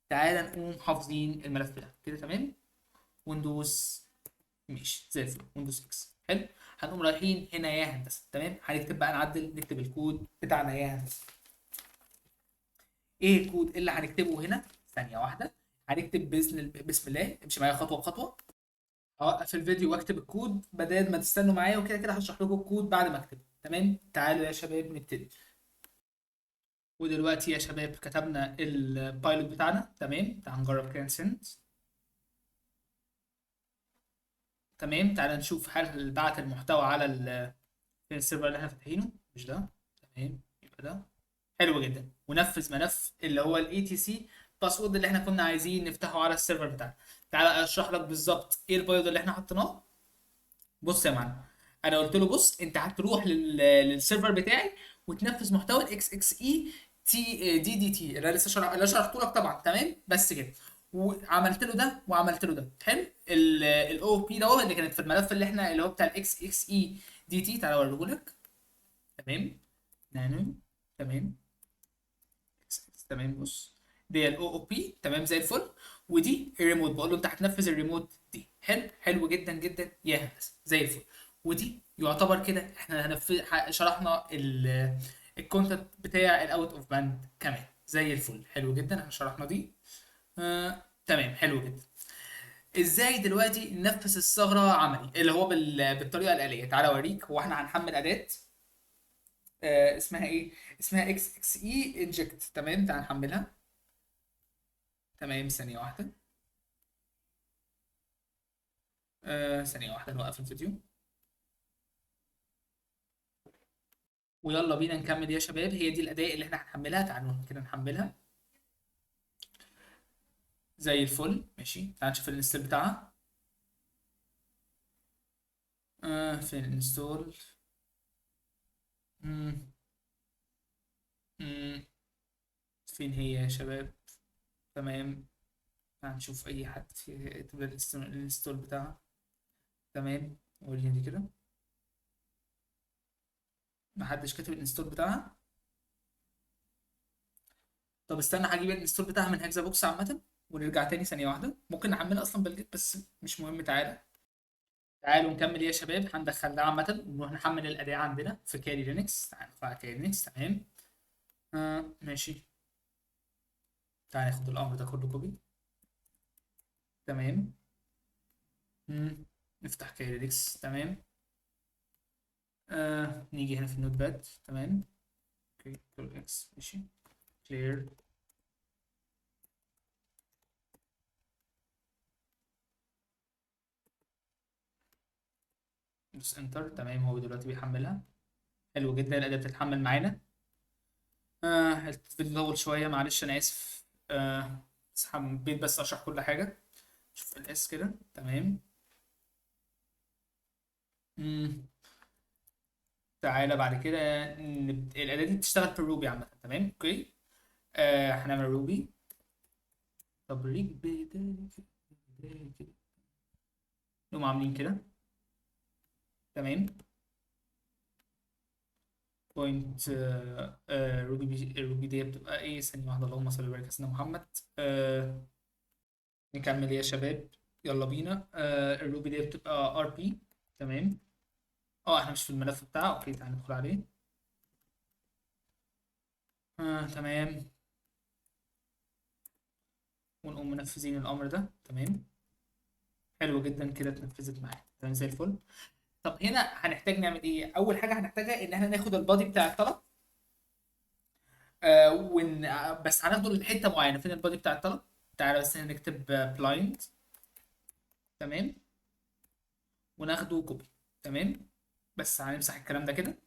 تعالى نقوم حافظين الملف ده كده، تمام، وندوس ماشي زي الفل، وندوس X، حلو. هنقوم رايحين هنا يا هندسة، تمام. هنكتب بقى، نعدل، نكتب الكود بتاعنا يا هندسة. ايه الكود اللي هنكتبه هنا؟ ثانية واحدة، هنكتب بسم الله، امشي معايا خطوة بخطوة. اوقف الفيديو واكتب الكود بدل ما تستنوا معايا، وكده كده هشرح لكم الكود بعد ما اكتبه، تمام. تعالوا يا شباب نبتدي. ودلوقتي يا شباب كتبنا ال payload بتاعنا، تمام. تعالوا نجرب كده send، تمام. تعالى نشوف هل بعت المحتوى على فين ال server اللي احنا فاتحينه، مش ده، تمام، يبقى ده حلو جدا. ونفذ ملف اللي هو ال etc password اللي احنا كنا عايزين نفتحه على ال server بتاعنا. تعالى اشرح لك بالظبط ايه ال payload اللي احنا حطيناه. بص يا معلم، انا قلت له بص انت هتروح لل server بتاعي وتنفذ محتوى الاكس اكس اي تي دي دي تي اللي انا لسه اللي شرحته لك طبعا، تمام، بس كده. وعملت له ده وعملت له ده، حلو. ال OOB ده اللي كانت في الملف اللي احنا اللي هو بتاع الاكس اكس اي دي تي، تعالى اوريهولك، تمام، نانو، تمام، تمام. بص دي ال OOB، تمام زي الفل، ودي الريموت، بقول له انت هتنفذ الريموت دي، حلو، حلو جدا جدا يا هندسة زي الفل. ودي يعتبر كده احنا شرحنا ال content بتاع ال out of band كمان زي الفل، حلو جدا، احنا شرحنا دي، تمام، حلو جدا. ازاي دلوقتي ننفذ الثغرة عملي اللي هو بالطريقة الالية؟ تعالى اوريك. هو احنا هنحمل اداه اسمها ايه؟ اسمها اكس اكس اي انجكت. تمام، تعال نحملها. تمام، ثانية واحدة. ثانية واحدة نوقف الفيديو ويلا بينا نكمل يا شباب. هي دي الاداة اللي احنا هنحملها، تعالوا كده نحملها زي الفل. ماشي، تعال نشوف ال install بتاعها. فين ال install؟ مم. مم. فين هي يا شباب؟ تمام، تعال نشوف اي حد في ال install بتاعها. تمام، وريني دي كده، محدش كاتب ال install بتاعها. طب استنى هجيب ال install بتاعها من Hack The Box عامة ونرجع تاني. ثانية واحدة، ممكن نحملها اصلا بال Git بس مش مهم. تعالوا نكمل يا شباب. هندخل ده عامة ونروح نحمل الأداة عندنا في Kali Linux. تعالى ندخل على Kali Linux. تمام، ماشي، تعالى ناخد الأمر ده كله copy. تمام، نفتح Kali Linux. تمام، نيجي هنا في ال Notepad. تمام، okay، control X، ماشي، clear. دوس enter. تمام، هو دلوقتي بيحملها. حلو جدا، الأداة بتتحمل معانا. الفيديو طول شوية، معلش أنا آسف. بس حبيت بس أشرح كل حاجة. شوف ال S كده. تمام، تعالى بعد كده الأداة دي بتشتغل في ال Ruby عامة. تمام، okay. هنعمل Ruby. طب ريج كده، نقوم عاملين كده. تمام، point، Ruby Ruby دي بتبقى ايه؟ ثانية واحدة، اللهم صل وبارك على سيدنا محمد. نكمل يا شباب، يلا بينا. ال Ruby دي بتبقى RB. تمام، احنا مش في الملف بتاعه. okay، تعالى ندخل عليه. تمام، ونقوم منفذين الامر ده. تمام، حلو جدا كده، اتنفذت معايا. تمام، زي الفل. طب هنا هنحتاج نعمل ايه؟ اول حاجة هنحتاجها ان احنا ناخد ال body بتاع الطلب، بس هناخده لحته معينة. فين ال body بتاع الطلب؟ تعالى بس هنا نكتب blind. تمام، وناخده copy. تمام، بس هنمسح الكلام ده كده.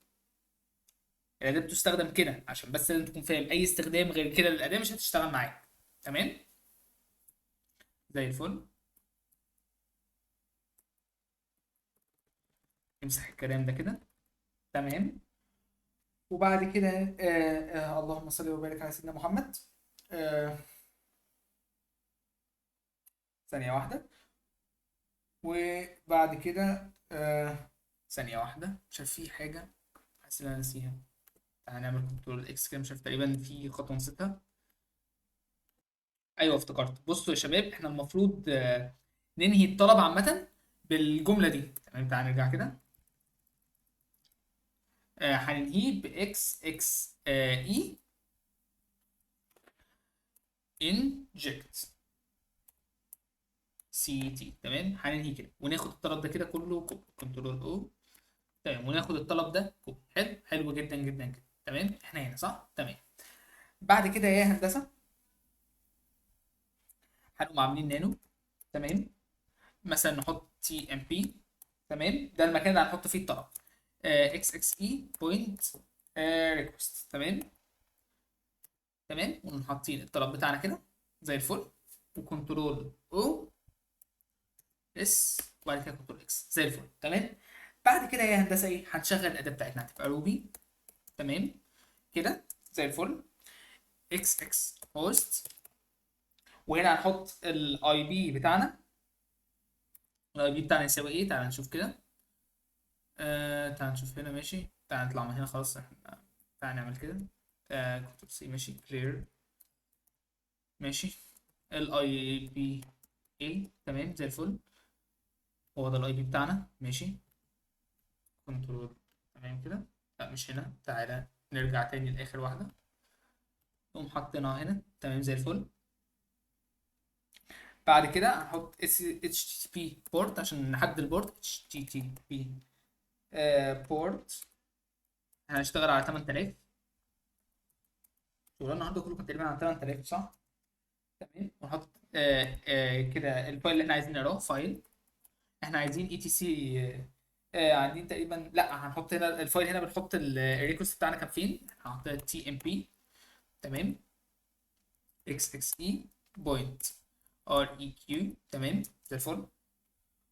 الاداة بتستخدم كده عشان بس لازم تكون فاهم، اي استخدام غير كده للاداه مش هتشتغل معاك. تمام، زي الفل. امسح الكلام ده كده. تمام، وبعد كده، اللهم صل وبارك على سيدنا محمد. ثانية واحدة. وبعد كده، ثانية واحدة، مش عارف في حاجة حاسس إن أنا ناسيها. تعالى نعمل control X كده، مش عارف تقريبا في خطوة نسيتها. أيوه افتكرت. بصوا يا شباب، إحنا المفروض ننهي الطلب عامة بالجملة دي. تمام، تعالى نرجع كده. هننهيه ب X X، E inject C T. تمام، هننهي كده وناخد الطلب ده كده كله copy، control O. تمام، وناخد الطلب ده copy. حلو، حلو جدا جدا جدا. تمام، احنا هنا صح؟ تمام. بعد كده يا هندسة هنقوم عاملين نانو. تمام، مثلا نحط TMP. تمام، ده المكان اللي هنحط فيه الطلب. اكس اكس اي بوينت، ريكوست. تمام، تمام، ونقوم حاطين الطلب بتاعنا كده زي الفل، و control O S وبعد كده control X زي الفل. تمام، بعد كده يا هندسة ايه؟ هنشغل الاداة بتاعتنا، هتبقى Ruby. تمام كده زي الفل، اكس اكس هوست، وهنا هنحط ال IP بتاعنا. ال IP بتاعنا يساوي ايه؟ تعال نشوف كده. تعال نشوف هنا. ماشي، تعال نطلع من هنا خلاص. احنا تعال نعمل كده. control C. ماشي، clear. ماشي، ال IP ايه. تمام، زي الفل، هو ده ال IP بتاعنا. ماشي، control. تمام كده. لا مش هنا، تعالى نرجع تاني لاخر واحدة، نقوم حاطينها هنا. تمام، زي الفل. بعد كده هنحط HTTP port عشان نحدد ال port. HTTP port، هنشتغل على 8000. شغلنا النهارده كله كان تقريبا على 8000 صح؟ تمام. ونحط كده ال file اللي احنا عايزين نقراه، file احنا عايزين etc، عايزين تقريبا، لا هنحط هنا ال file، هنا بنحط ال request بتاعنا كان فين، هنحط tmp تمام xxe point req تمام زي الفل.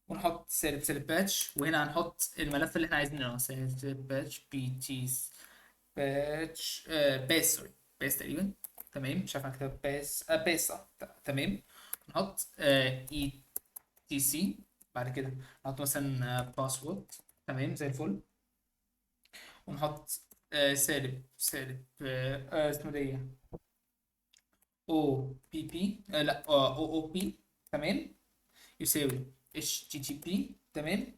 ونحط سالب سالب path، وهنا هنحط الملف اللي احنا عايزين نقراه، سالب سالب path pt path path sorry path تقريبا تمام، مش عارف انا كتبت path path صح تمام. نحط etc، بعد كده نحط مثلا password تمام زي الفل. ونحط سالب سالب اسمه ده ايه، او بي بي، لا OOP تمام يساوي HTTP تمام،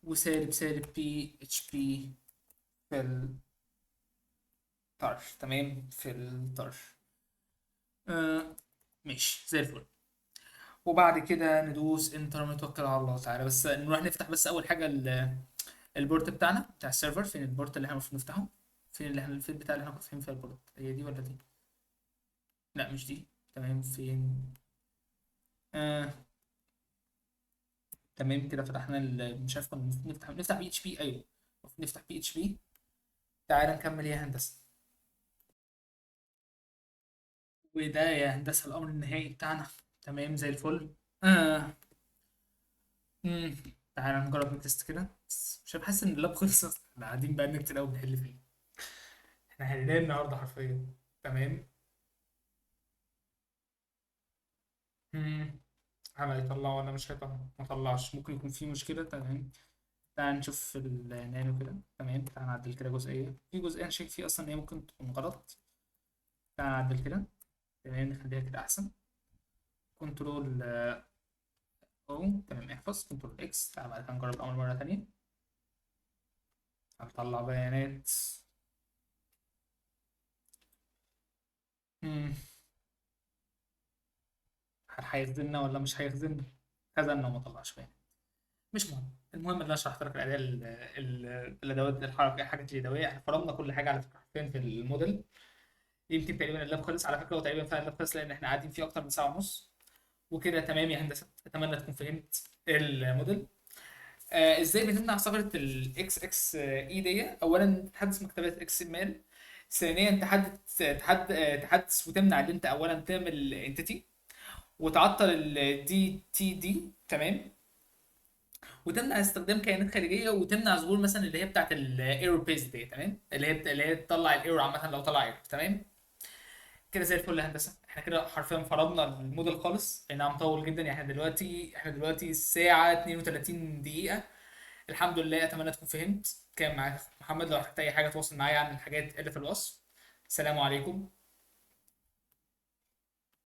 وسالب سالب PHP filter تمام فلتر. ماشي زي الفل. وبعد كده ندوس enter ونتوكل على الله تعالى. بس نروح نفتح بس اول حاجة ال port بتاعنا بتاع ال server. فين ال port اللي احنا المفروض نفتحه؟ فين اللي احنا فين بتاع اللي احنا كنا فاتحين فيها ال port؟ هي دي ولا دي؟ لا مش دي تمام. فين؟ تمام كده فتحنا مش عارف كنا المفروض نفتح PHP. ايوه المفروض نفتح PHP. تعالى نكمل يا هندسة. وده يا هندسة الامر النهائي بتاعنا تمام زي الفل. مم. تعالى نجرب ن test كده، بس مش حاسس ان ال lab خلص اصلا، احنا قاعدين بقالنا كتير قوي بنحل فيه، احنا هننام النهارده حرفيا تمام. هل هيطلع ولا مش هيطلع؟ ما طلعش، ممكن يكون في مشكلة تمام. تعال نشوف النانو كده تمام. تعال نعدل كده جزئية، في جزئية انا شايف فيه اصلا ان هي ممكن تكون غلط. تعال نعدل كده تمام، نخليها كده احسن. control O تمام، احفظ control X. تعال بعد كده نجرب الامر مرة تانية. هنطلع بيانات. هل هيخزننا ولا مش هيخزننا؟ خزننا وما طلعش بيانات، مش مهم. المهم ان انا شرحت لك الاداة الادوات الحركة، الحاجات اليدوية. احنا فرضنا كل حاجة على فكرة حرفيا في الموديل. يمكن تقريبا ال lab خلص على فكرة، وتقريبا فعلا ال lab خلص لان احنا قاعدين فيه اكتر من ساعة ونص وكده. تمام يا هندسة، اتمنى تكون فهمت الموديل. ازاي بتمنع ثغره ال XXE دي؟ اولا تحدث مكتبات XML، ثانيا تحدث وتمنع ان انت اولا تعمل entity وتعطل ال DTD تمام، وتمنع استخدام كيانات خارجية، وتمنع ظهور مثلا اللي هي بتاعت ال error base دي تمام، اللي هي تطلع ال error عامة لو طلع error تمام كده زي الفل يا هندسة. احنا كده حرفيا فرضنا الموديل خالص. اي نعم طول جدا، يعني احنا دلوقتي الساعة 32 دقيقة. الحمد لله، اتمنى تكون فهمت. كان معاك محمد، لو احتجت اي حاجة تواصل معايا عن الحاجات اللي في الوصف. السلام عليكم